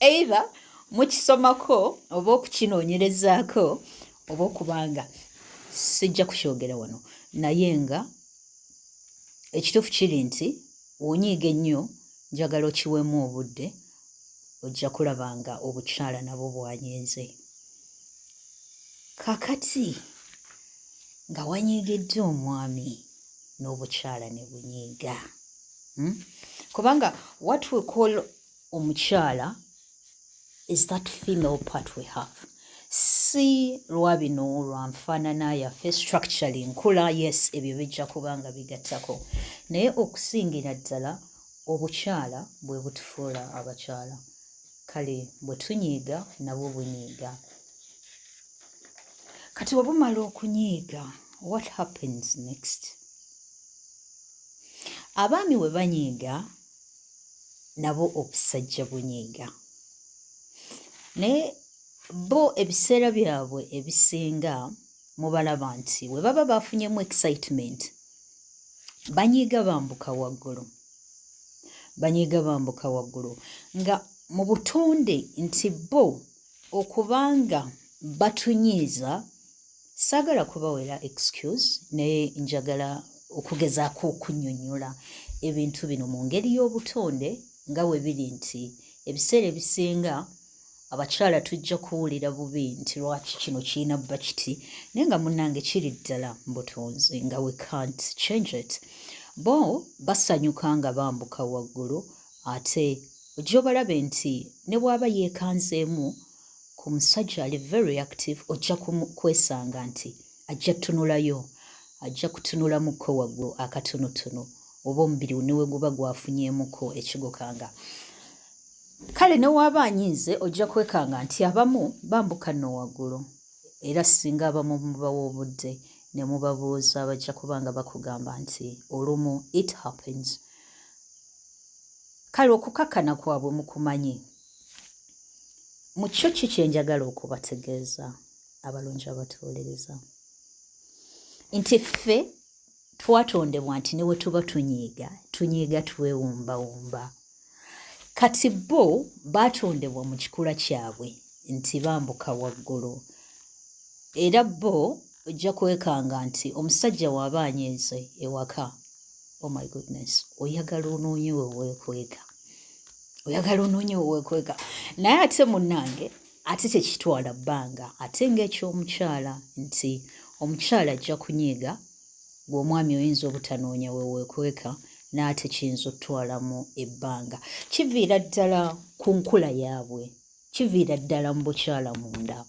either mukisomako oba okukinoonyerezaako oba okuba nga sijja kukyogera wano, naye nga ekituufu kiri nti w'onyiiga ennyo njagala okiweemu obudde ojja kulaba nga obukyala nabwo bwanyiize. Kaakati nga wanyiigidde omwami n'obukyala ne bunyiiga. Hmm? Kubanga what we call omukyala is that female part we have. Si lwa bino lwa nfaanana yaffe structurally nkula, yes, ebyo bijja kuba nga bigattako, naye okusingira ddala obukyala bwe butufuula abakyala. Kale bwe tunyiiga nabwo bunyiiga. Kati bwe bumala okunyiiga, what happens next? Abaami bwe banyiiga nabo obusajja bunyiiga, naye bo ebiseera byabwe ebisinga mubalaba nti bwe baba bafunyemu excitement banyiiga bambuka waggulu. Banyiiga bambuka waggulu nga mu butonde nti bo okubanga batunyiiza. Saagala kubawera excuse, naye njagala okugezaako okunnyonnyola ebintu bino mu ngeri y'obutonde nga bwe biri nti ebiseera ebisinga abakyala tujja kuwulira bubi nti lwaki kino kirina bba kiti, naye nga munnange kiri ddala mu butonzi nga we can't change it. Bo basanyuka nga bambuka waggulu, ate ojja obalabe nti ne bw'aba yeekanzeemu ku musajja ali very active, ojja kwesanga nti ajja ttunulayo, ajja kutunulamukko waggulu akatonotono, oba omubiri ne we guba gwafunyeemuko ekigokanga. Kale ne waaba anyiize ojja kwekanga nti abamu bambuka nno waggulu, era singa abamu mubawa obudde ne mubabuuza bajja kuba nga bakugamba nti olumu it happens. Kale okukakkana kwabwe mukumanyi. Mu kyo ki kye njagala okubategeeza abalungi abatuwuliriza nti ffe twatondebwa nti ne we tuba tunyiiga, tunyiiga twewumbawumba. Kati bo baatondebwa mu kikula kyabwe nti bambuka waggulu, era bo ojja kwekanga nti omusajja w'aba anyiize ewaka, oh my goodness, oyagala onoonye we weekweka, oyagala onoonye we weekweka. Naye ate munnange ate tekitwala bbanga, ate ng'ekyomukyala nti omukyala ajja kunyiiga, gwe omwami oyinza obutanoonya we weekweka, n'ate kiyinza okutwalamu ebbanga. Kiviira ddala ku nkula yaabwe, kiviira ddala mu bukyala munda.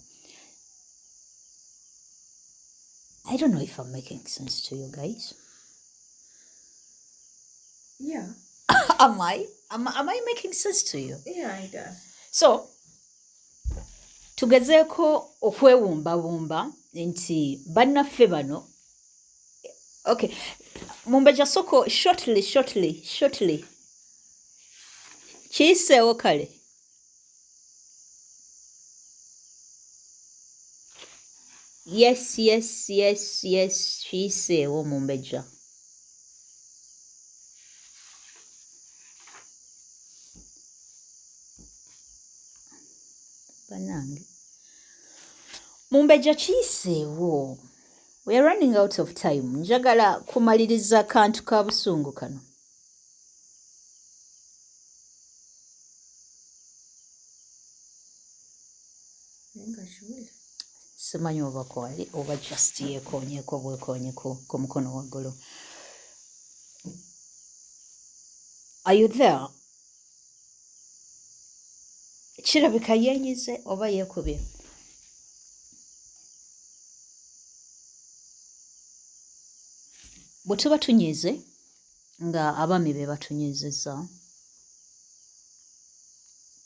I don't know if I'm making sense to you guys. Yeah. Am I? Am I making sense to you? Yeah, it does. So, tugezeeko okwewumbawumba nti bannaffe bano. Okay, Mumbejja, soko shortly, shortly, shortly. Kiyiseewo kale. Yes, kiyiseewo Mumbejja. Bannange. Mumbejja, kiyiseewo. We are running out of time. Njagala kumaliriza kantu ka busungu kano. Naye nga kiwera. Simanyi oba kwali oba just yeekoonyeeko bwekoonyeko ku mukono waggulu. Are you there? Kirabika yeenyize oba yeekubye. Bwe tuba tunyiize nga abaami be batunyiizizza,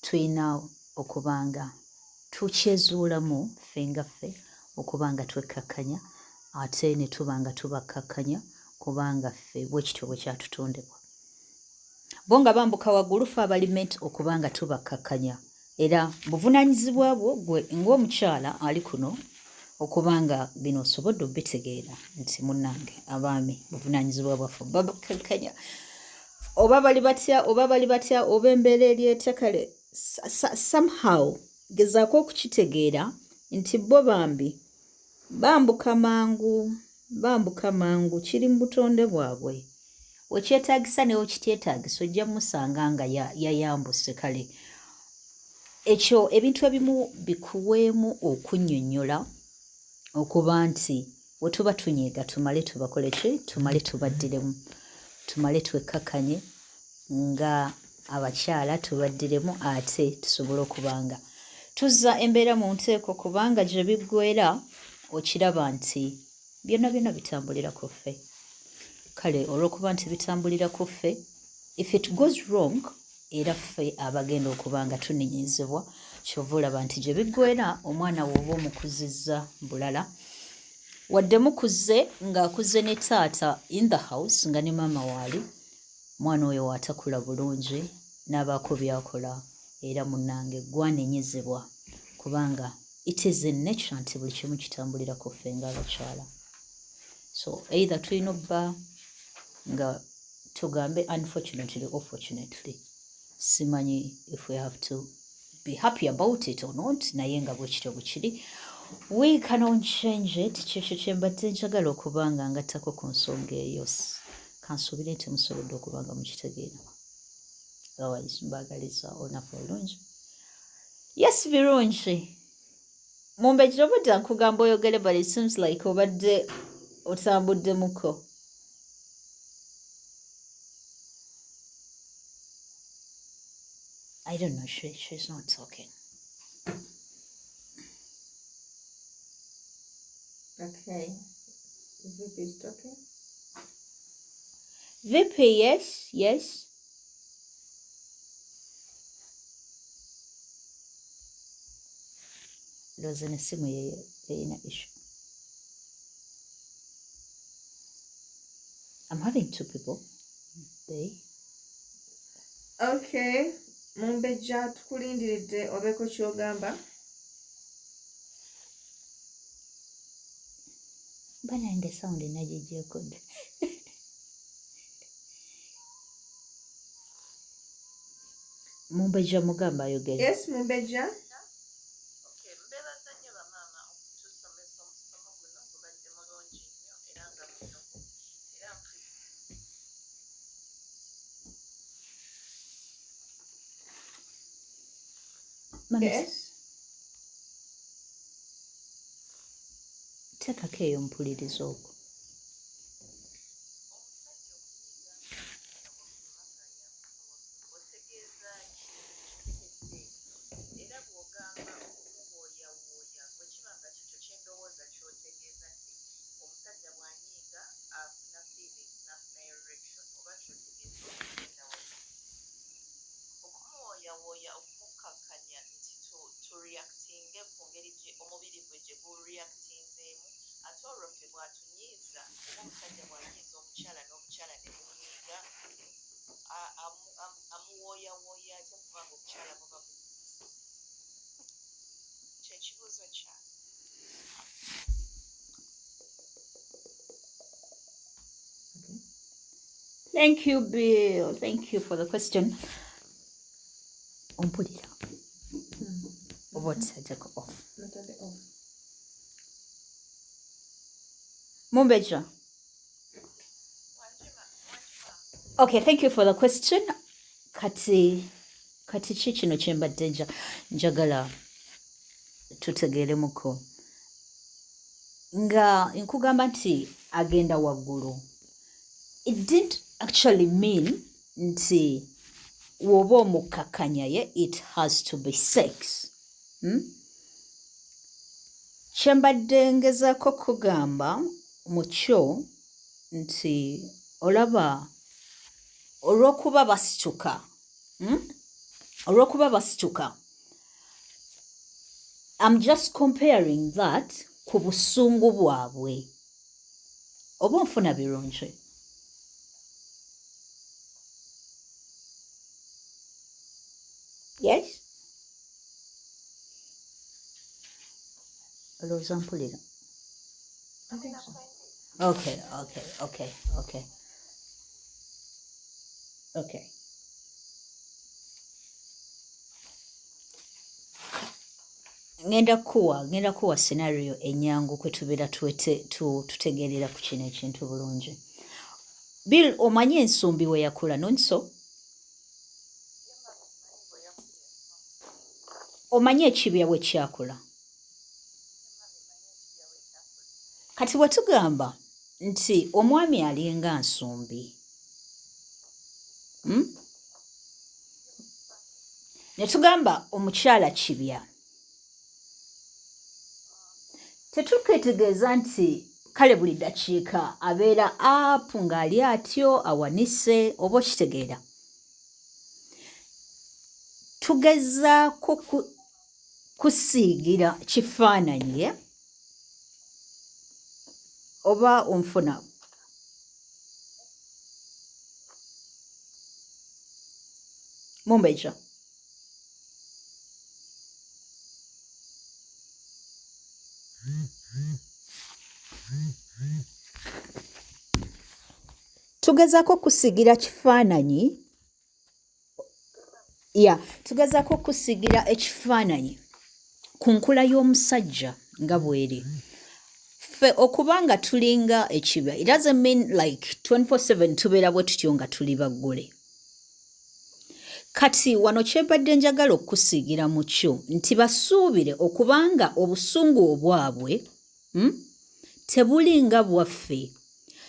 tulina okuba nga tukyezuulamu ffe nga ffe okuba nga twekkakkanya, ate ne tuba nga tubakkakkanya, kubanga ffe bwe kityo bwe kyatutondebwa. Bo nga bambuka waggulu, ffe abali meant okuba nga tubakkakkanya, era buvunaanyizibwa bwo gwe ng'omukyala ali kuno okuba nga bino osobodde obitegeera nti munnange abaami buvunaanyizibwa bwaffe babakkakkanya, oba bali batya, oba bali batya, oba embeera eri etya. Kale somehow gezaako okukitegeera nti bo bambi bambuka mangu, bambuka mangu, kiri mu butonde bwabwe. Wekyetaagisa ne wekityetaagisa ojja musanga nga yayambuse. Kale ekyo ebintu ebimu bikuweemu okunnyonnyola okuba nti we tuba tunyiiga tumale tubakole ki, tumale tubaddiremu, tumale twekkakkanye nga abakyala tubaddiremu, ate tusobole okuba nga tuzza embeera mu nteeko, kubanga gye biggweera okiraba nti byonna byonna bitambulira ku ffe. Kale olw'okuba nti bitambulira ku ffe, if it goes wrong, era ffe abagenda okuba nga tunenyezebwa. Kyova olaba nti gye biggweera omwana w'oba omukuzizza bulala, wadde mukuze ng'akuze ne taata in the house nga ne maama waali, mwana oyo waatakula bulungi n'abaako by'akola, era munnange gwanenyezebwa, kubanga it is in nature nti buli kimu kitambulira ku ffe ng'abakyala. So either tulina obba nga Tugambe unfortunately or fortunately, simanyi if we have to be happy about it or not, naye nga bwekityo bwekiri, we cannot change it. Kyekyo kyembadde njagala okuba nga ngattako ku nsonga eyo. Kansuubire nti musobodde okuba nga mukitegeera. Otherwise mbaagaliza olunaku olulungi. Yes, birungi. Mumbejja, obadde nkugamba oyogere, but it seems like obadde otambuddemuko. I don't know, she's not talking. Okay. VP is talking. VP, yes. Ndowooza n'essimu ye erina issue. I'm having two people. They Okay. Mumbejja, tukulindiridde obeeko ky'ogamba. Banange, sound nagigyeko dda. Mumbejja, mugamba ayogere. Yes, Mumbejja. Okay, mbebaza nnyo bamaama okutusomesa omusomo guno. Gubadde mulungi nnyo era nga munyuvu era Mami, Yes. teekako eyo mpuliriza okwo. Otegeeza ki? Kitegedde era bw'ogamba okumuwooyawooya, bwe kiba nga kikyo kyendowooza ky'otegeeza, nti omusajja bw'anyiiga afuna feelings n'afuna erection, oba kyotegeeza okugenda wali okumuwooyawooya, okumukkakkanya nti tureactinge ku ngeri gye omubiri gwe gye gureactinzeemu, ate olwo ffe bw'atunyiiza oba omusajja bw'anyiiza omukyala n'omukyala ne munyiiga, amuwooyawooya atya, kubanga obukyala buba bunyiize? Kyekibuuzo kyange. Okay. Thank you, Bill. Thank you for the question. Ompulira oba otisajjako off? Natadde off. Mumbejja. Wanjima, wanjima. Okay, thank you for the question. Kati ki kino kye mbadde njagala tutegeeremuko, nga nkugamba nti agenda waggulu, it didn't actually mean nti woba omukkakkanya ye it has to be sex, Kye mbadde ngezaako kugamba mu kyo nti olaba olw'okuba basituka, Olw'okuba basituka, I'm just comparing that ku busungu bwabwe. Oba onfuna birungi? Yes, olowooza mpulira? I think so. Okay. Ngenda kuwa scenario enyangu kwe tubeera tutegeerera ku kino ekintu bulungi. Bill, omanyi ensumbi we yakula nonso? Omanyi ekibya bwe kyakula? Kati bwe tugamba nti omwami alinga nsumbi, Ne tugamba omukyala kibya, tetuketegeeza nti kale buli ddakiika abeera apu ng'ali atyo awanise, oba okitegeera? Tugezaako kusiigira kifaananyi ye, oba onfuna? Mumbejja. Tugezaako kusigira kifaananyi, ya tugezaako kusigira ekifaananyi ku nkula y'omusajja nga bw'eri. Ffe okuba nga tulinga ekibya, it doesn't mean like 24/7 tubeera bwe tutyo nga tuli baggule. Kati wano kyembadde njagala okukusiigira mu kyo nti basuubire okubanga obusungu obwabwe tebuli nga bwaffe.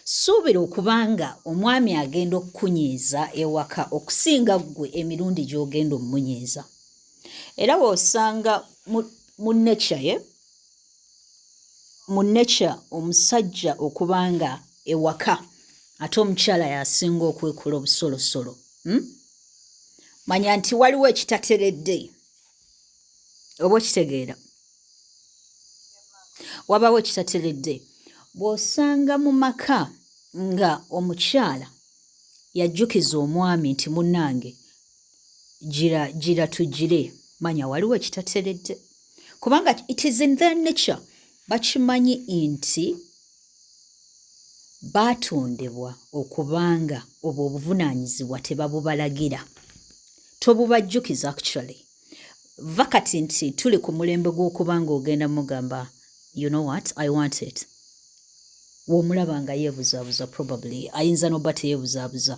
Suubira okubanga omwami agenda okukunyiiza ewaka okusinga ggwe emirundi gy'ogenda omumunyiiza. Era w'osanga mu nature ye, mu nature omusajja okubanga ewaka ate omukyala y'asinga okwekola obusolosolo. Manya nti waliwo ekitateredde, oba okitegeera, wabaawo ekitateredde. Bw'osanga mu maka nga omukyala yajjukiza omwami nti munnange gira gira tugire, manya waliwo ekitateredde, kubanga it is in their nature. Bakimanyi nti baatondebwa okubanga obwo obuvunaanyizibwa tebabubalagira, tobubajjukiza. Actually, va kati nti tuli ku mulembe gw'okuba nga ogenda mugamba, "You know what, I want it." W'omulaba nga yeebuzaabuza, probably ayinza n'obba teyeebuzaabuza,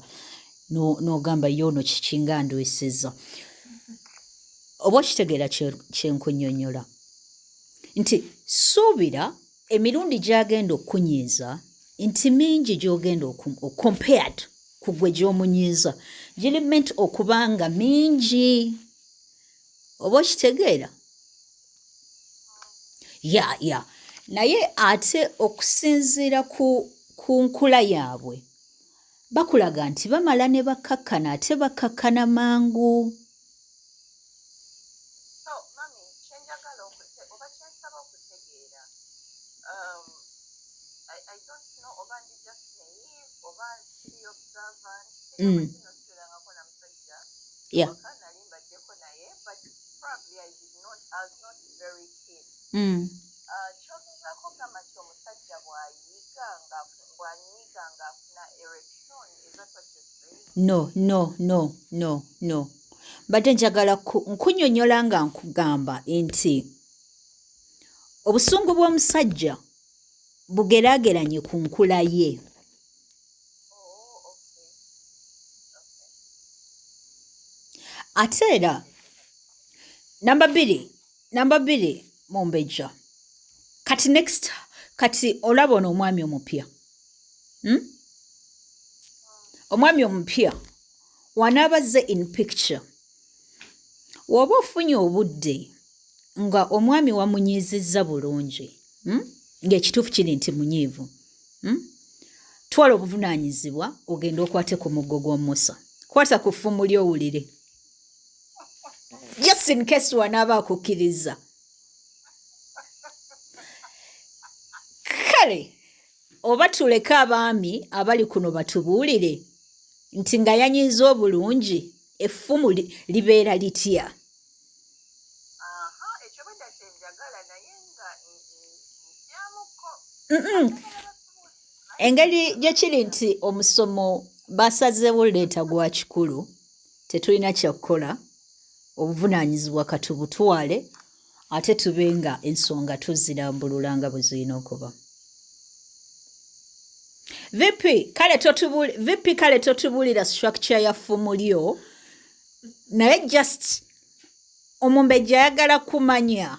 n'ogamba ye ono kiki nga ndwisizza. Oba okitegeera kye nkunnyonnyola nti suubira emirundi gy'agenda okukunyiiza nti mingi gy'ogenda compared ku gwe gy'omunyiiza, giri meant okuba nga mingi. Oba okitegeera? Ya naye ate okusinziira ku nkula yaabwe, bakulaga nti bamala ne bakkakkana, ate bakkakkana mangu. So, mami, kyenjagala oba kyensaba okutegeera, I don't know oba ndi just naive oba siri observant. Kino siberangako na musajja waka, nali mbaddeko naye, but probably I did not, I was not very keen. Kyogezaako gamba nti omusajja bw'ayiga nga bw'anyiiga ng'afuna erection, is that what you're saying? No, mbadde njagala nkunnyonnyola nga nkugamba nti obusungu bw'omusajja bugeraageranye ku nkula ye. Oh, okay. Ate era namba 2, mumbejja, kati next, kati olaba ono omwami omupya, Omwami omupya wanaaba azze in picture, w'oba ofunye obudde nga omwami wamunyiizizza bulungi, Ng'ekituufu kiri nti munyiivu, Twala obuvunaanyizibwa ogende okwate ku muggo gw'omusa, kwata ku ffumu ly'owulire, just in case wanaaba akukkiriza. Kale oba tuleke abaami abali kuno batubuulire nti nga yanyiiza obulungi, effumu libeera litya? Aha, ekyo bwedda kyenjagala, naye nga ntyamuko. Mm-mm. Engeri gye kiri nti omusomo basazeewo leeta gwa kikulu, tetulina kyakukola, obuvunaanyizibwa katubutwale, ate tube nga ensonga tuzirambulula nga bwe zirina okuba. VP kale totubuli, VP kale totubuulira structure ya ffumu lyo, naye just omumbejja ayagala kumanya.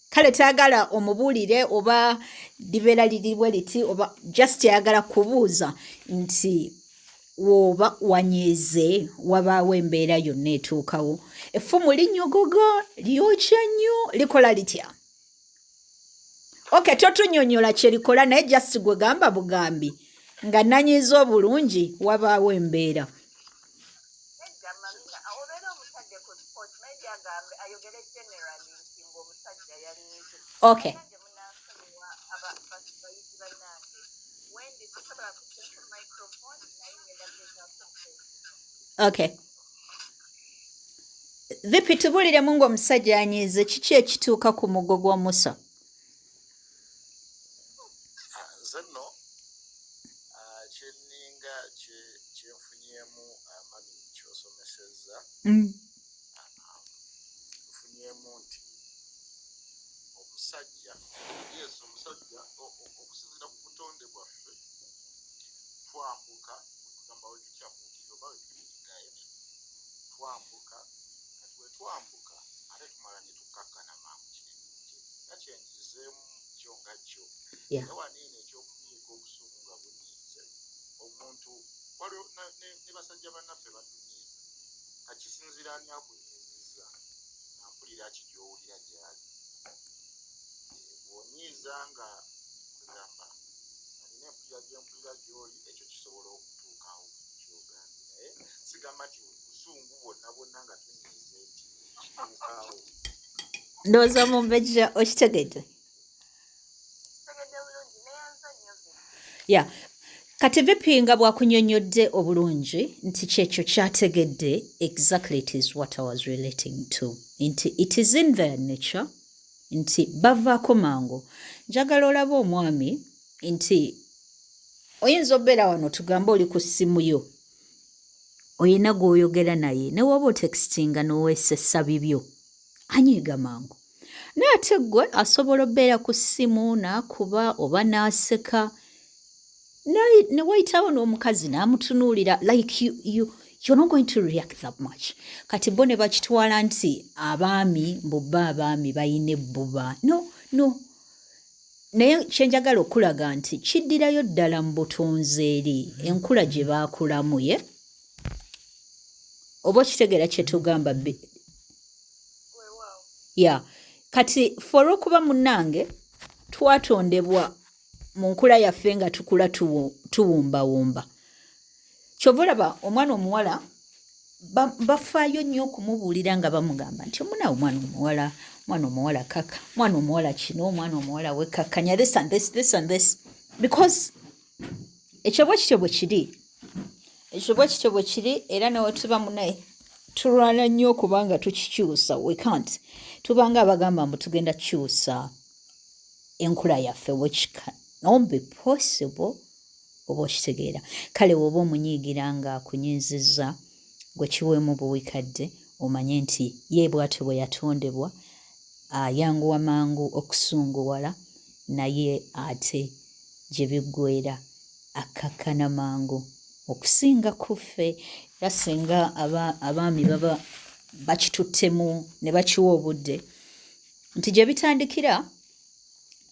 Kale tayagala omubuulire oba libeera liri bwe liti oba, just ayagala kubuuza nti w'oba wanyiize wabaawo embeera yonna etuukawo, effumu linyogoga, lyokya nnyo, likola litya? Okay, totunnyonnyola kye likola, naye just gwe gamba bugambi nga nanyiiza obulungi wabaawo embeera. Nedda mamina, obeera omutadde ku spot, maybe agambe, ayogere generally nti ng'omusajja yanyiize. Nange munansonyiwa, bayizi bannange, wendi sisobola kujja ku microphone, naye ngenda kugezaako okukozesa. Okay, VP, tubuuliremu ng'omusajja yanyiize, kiki ekituuka ku muggo gwa Musa? Ah, nze nno Kyenninga kyenfunyeemu mami kyosomesezza, nfunyeemu nti omusajja, yes, omusajja okusinziira ku butonde bwaffe twambuka, tugamba wetukyamuukirira oba wetunyiga, twambuka. Kati wetwambuka ate tumala ne tukkakkana mangu. Kinene nga kyenjizeemu kyo nga kyo. Naye wano eno ekyokunyiiga, obusungu nga bunyiize omuntu, waliwo ne basajja bannaffe batunyiiza. Kakisinziira ani akunyiizizza nampulira ki gy'owulira gy'ali. Bw'onyiiza nga kwegamba alina empulira gyempulira gy'oli, ekyo kisobola okutuukawo kyogambye, naye sigamba nti buli busungu bwonna bwonna nga tunyiize nti kituukawo. Ndowooza Mumbejja okitegedde. Tegedde bulungi, neyanza nnyo Vipi. Ya, kati Vipi nga bwakunyonnyodde obulungi nti kyekyo kyategedde, exactly it is what I was relating to, nti it is in their nature nti bavaako mangu. Njagala olabe omwami nti oyinza obeera wano, tugambe oli ku ssimu yo, oyina gw'oyogera naye, ne woba otextinga n'oweesesa bibyo, anyiiga mangu. Naye ate ggwe asobola obbeera ku ssimu n'akuba oba n'aseka, ne wayitawo n'omukazi n'amutunuulira, like you're not going to react that much. Kati bo ne bakitwala nti abaami mbu bo abaami balina ebbuba. No, no, naye kyenjagala okulaga nti kiddirayo ddala mu butonzi eri enkula gye baakulamu. Ye oba okitegeera kye tugamba? Weewaawo. Ya, kati fe olw'okuba munnange twatondebwa mu nkula yaffe nga tukula tuwumbawumba, kyova olaba omwana omuwala bafaayo nnyo okumubuulira nga bamugamba nti omunawe omwana omuwala, omwana omuwala kaka, omwana omuwala kino, omwana omuwala wekkakkanya, this and this, this and this, because ekyo bwe kityo bwe kiri, ekyo bwe kityo bwe kiri. Era newe tuba munaye tulwana nnyo okubanga tukikyusa, we can't. Tubanga abagamba mbu tugenda kukyusa enkula yaffe, which cannot be possible. Oba okitegeera? Kale woba omunyiigira nga akunyiizizza, gwe kiweemu buwikadde, omanye nti ye bw'atyo bwe yatondebwa, ayanguwa mangu okusunguwala, naye ate gye biggweera akkakkana mangu okusinga ku ffe. Era singa abaami baba bakituttemu ne bakiwa obudde nti gye bitandikira,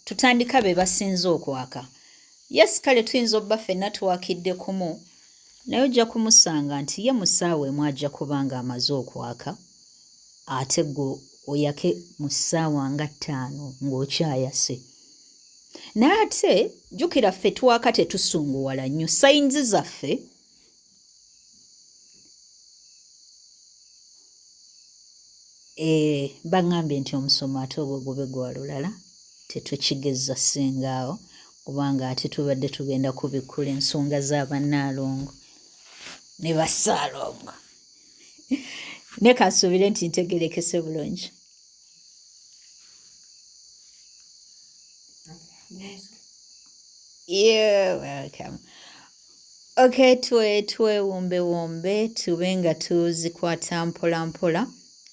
tutandika be basinze okwaka. Yes, kale tuyinza obba ffenna twakidde kumu, naye ojja kumusanga nti ye mu ssaawa emu ajja kuba ng'amaze okwaka, ate gwe oyake mu ssaawa nga 5 ng'okyayase. Naye ate jjukira ffe twaka tetusunguwala nnyo, signs zaffe. Baŋŋambye nti omusomo ate ogwo gube gwa lulala, tetukigeza singa awo, kubanga ate tubadde tugenda kubikkula ensonga z'abannaalongo ne bassaalongo. Ne kansuubire nti ntegerekese bulungi. You're welcome. Okay, twewumbewumbe tube nga tuzikwata mpola mpola,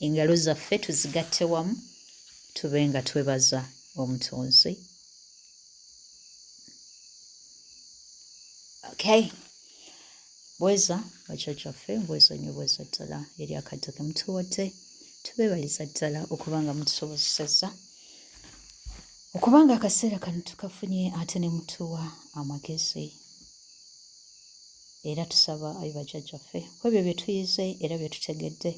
engalo zaffe tuzigatte wamu, tube nga twebaza Omutonzi. Okay. Bweza bajjajjaffe, bweza nnyo, bweza ddala eri akadde ke mutuwadde. Tubeebaliza ddala okuba nga mutusobozesezza okubanga akaseera kano tukafunye, ate ne mutuwa amagezi. Era tusaba ayi bajjajjaffe ku ebyo bye tuyize era bye tutegedde,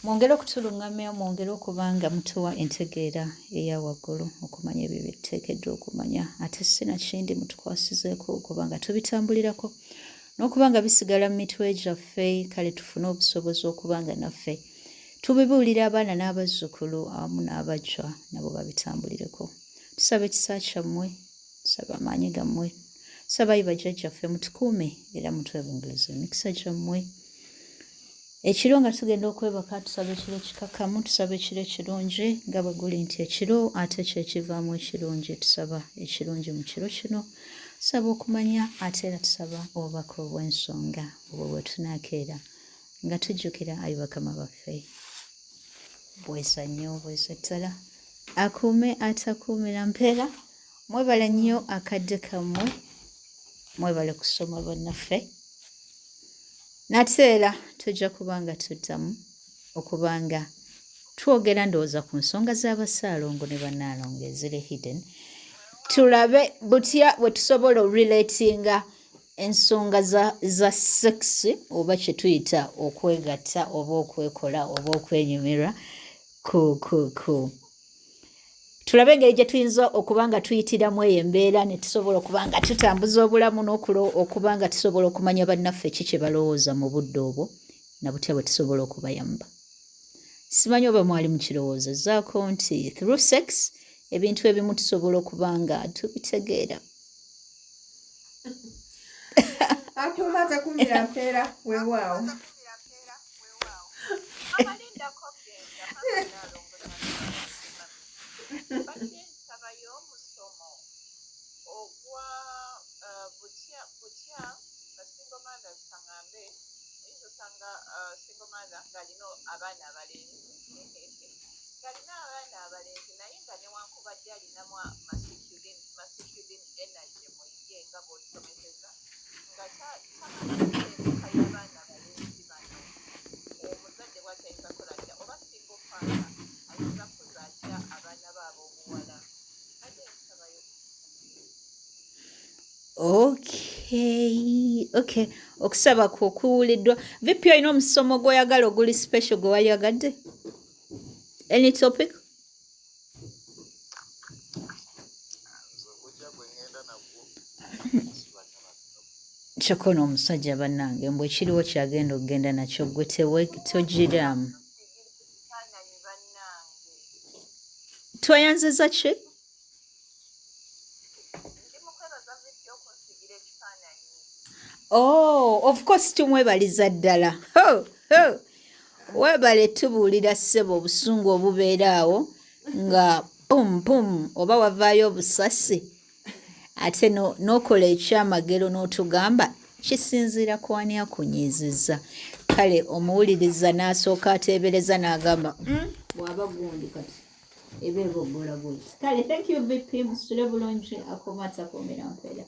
mwongere okutuluŋŋamya, mwongere okuba nga mutuwa entegeera eya waggulu okumanya ebyo bye tuteekeddwa okumanya, ate sinakindi mutukwasizeeko okuba nga tubitambulirako n'okuba nga bisigala mu mitwe gyaffe. Kale tufune obusobozi okuba nga naffe tubibuulira abaana n'abazzukulu awamu n'abajja, nabo babitambulireko. Tusaba ekisa kyammwe, tusaba amaanyi gammwe, tusaba ayi bajjajjaffe mutukuume era mutwebunguluze emikisa gyammwe. Ekiro nga tugenda okwebaka, tusaba ekiro ekikakamu, tusaba ekiro ekirungi, nga bwe guli nti ekiro ate kyekivaamu ekirungi. Tusaba ekirungi mu kiro kino. Tusaba okumanya ate era tusaba obubaka obw'ensonga obwo bwe tunaakeera nga tujjukira ayi bakama baffe. Bweza nnyo bweza ddala. Akuume atakuumira mpeera. Mwebale nnyo akadde kammwe. Mwebale kusoma bannaffe. Nate era tujja kuba nga tuddamu okuba nga twogera ndowooza ku nsonga z'abasaalongo ne bannaalongo eziri hidden. Tulabe butya bwe tusobola orelatinga ensonga za, za sex oba kye tuyita okwegatta oba okwekola oba okwenyumirwa ku, ku, ku tulabe engeri gye tuyinza okuba nga tuyitiramu eyo embeera ne tusobola okuba nga tutambuza obulamu n'okuba nga tusobola okumanya bannaffe ki kye balowooza mu budde obwo na butya bwe tusobola okubayamba. Simanyi oba mwali mukirowoozezaako nti through sex ebintu ebimu tusobola okuba nga tubitegeera. Akuuma atakuumira mpeera weewaawo. Okay, okay. Okusaba kwo kuwuliddwa. VP olina omusomo gw'oyagala oguli special gwe waliyagadde? Any topic? Kyokka ono omusajja bannange mbu ekiriwo kyagenda okugenda nakyo gwe togiraamu. Tweyanziza ki? Oh, of course tumwebaliza ddala. Ho, ho. Webale tubuulira ssebo obusungu obubeera awo nga pum pum oba wavaayo obusasi ate n'okola ekyamagero n'otugamba kisinziira ku ani akunyiizizza. Kale omuwuliriza n'asooka ateebereza n'agamba bw'aba gundi kati eba eboggola bweti. Kale thank you VP, musule bulungi, akoma atakuumira mpeera.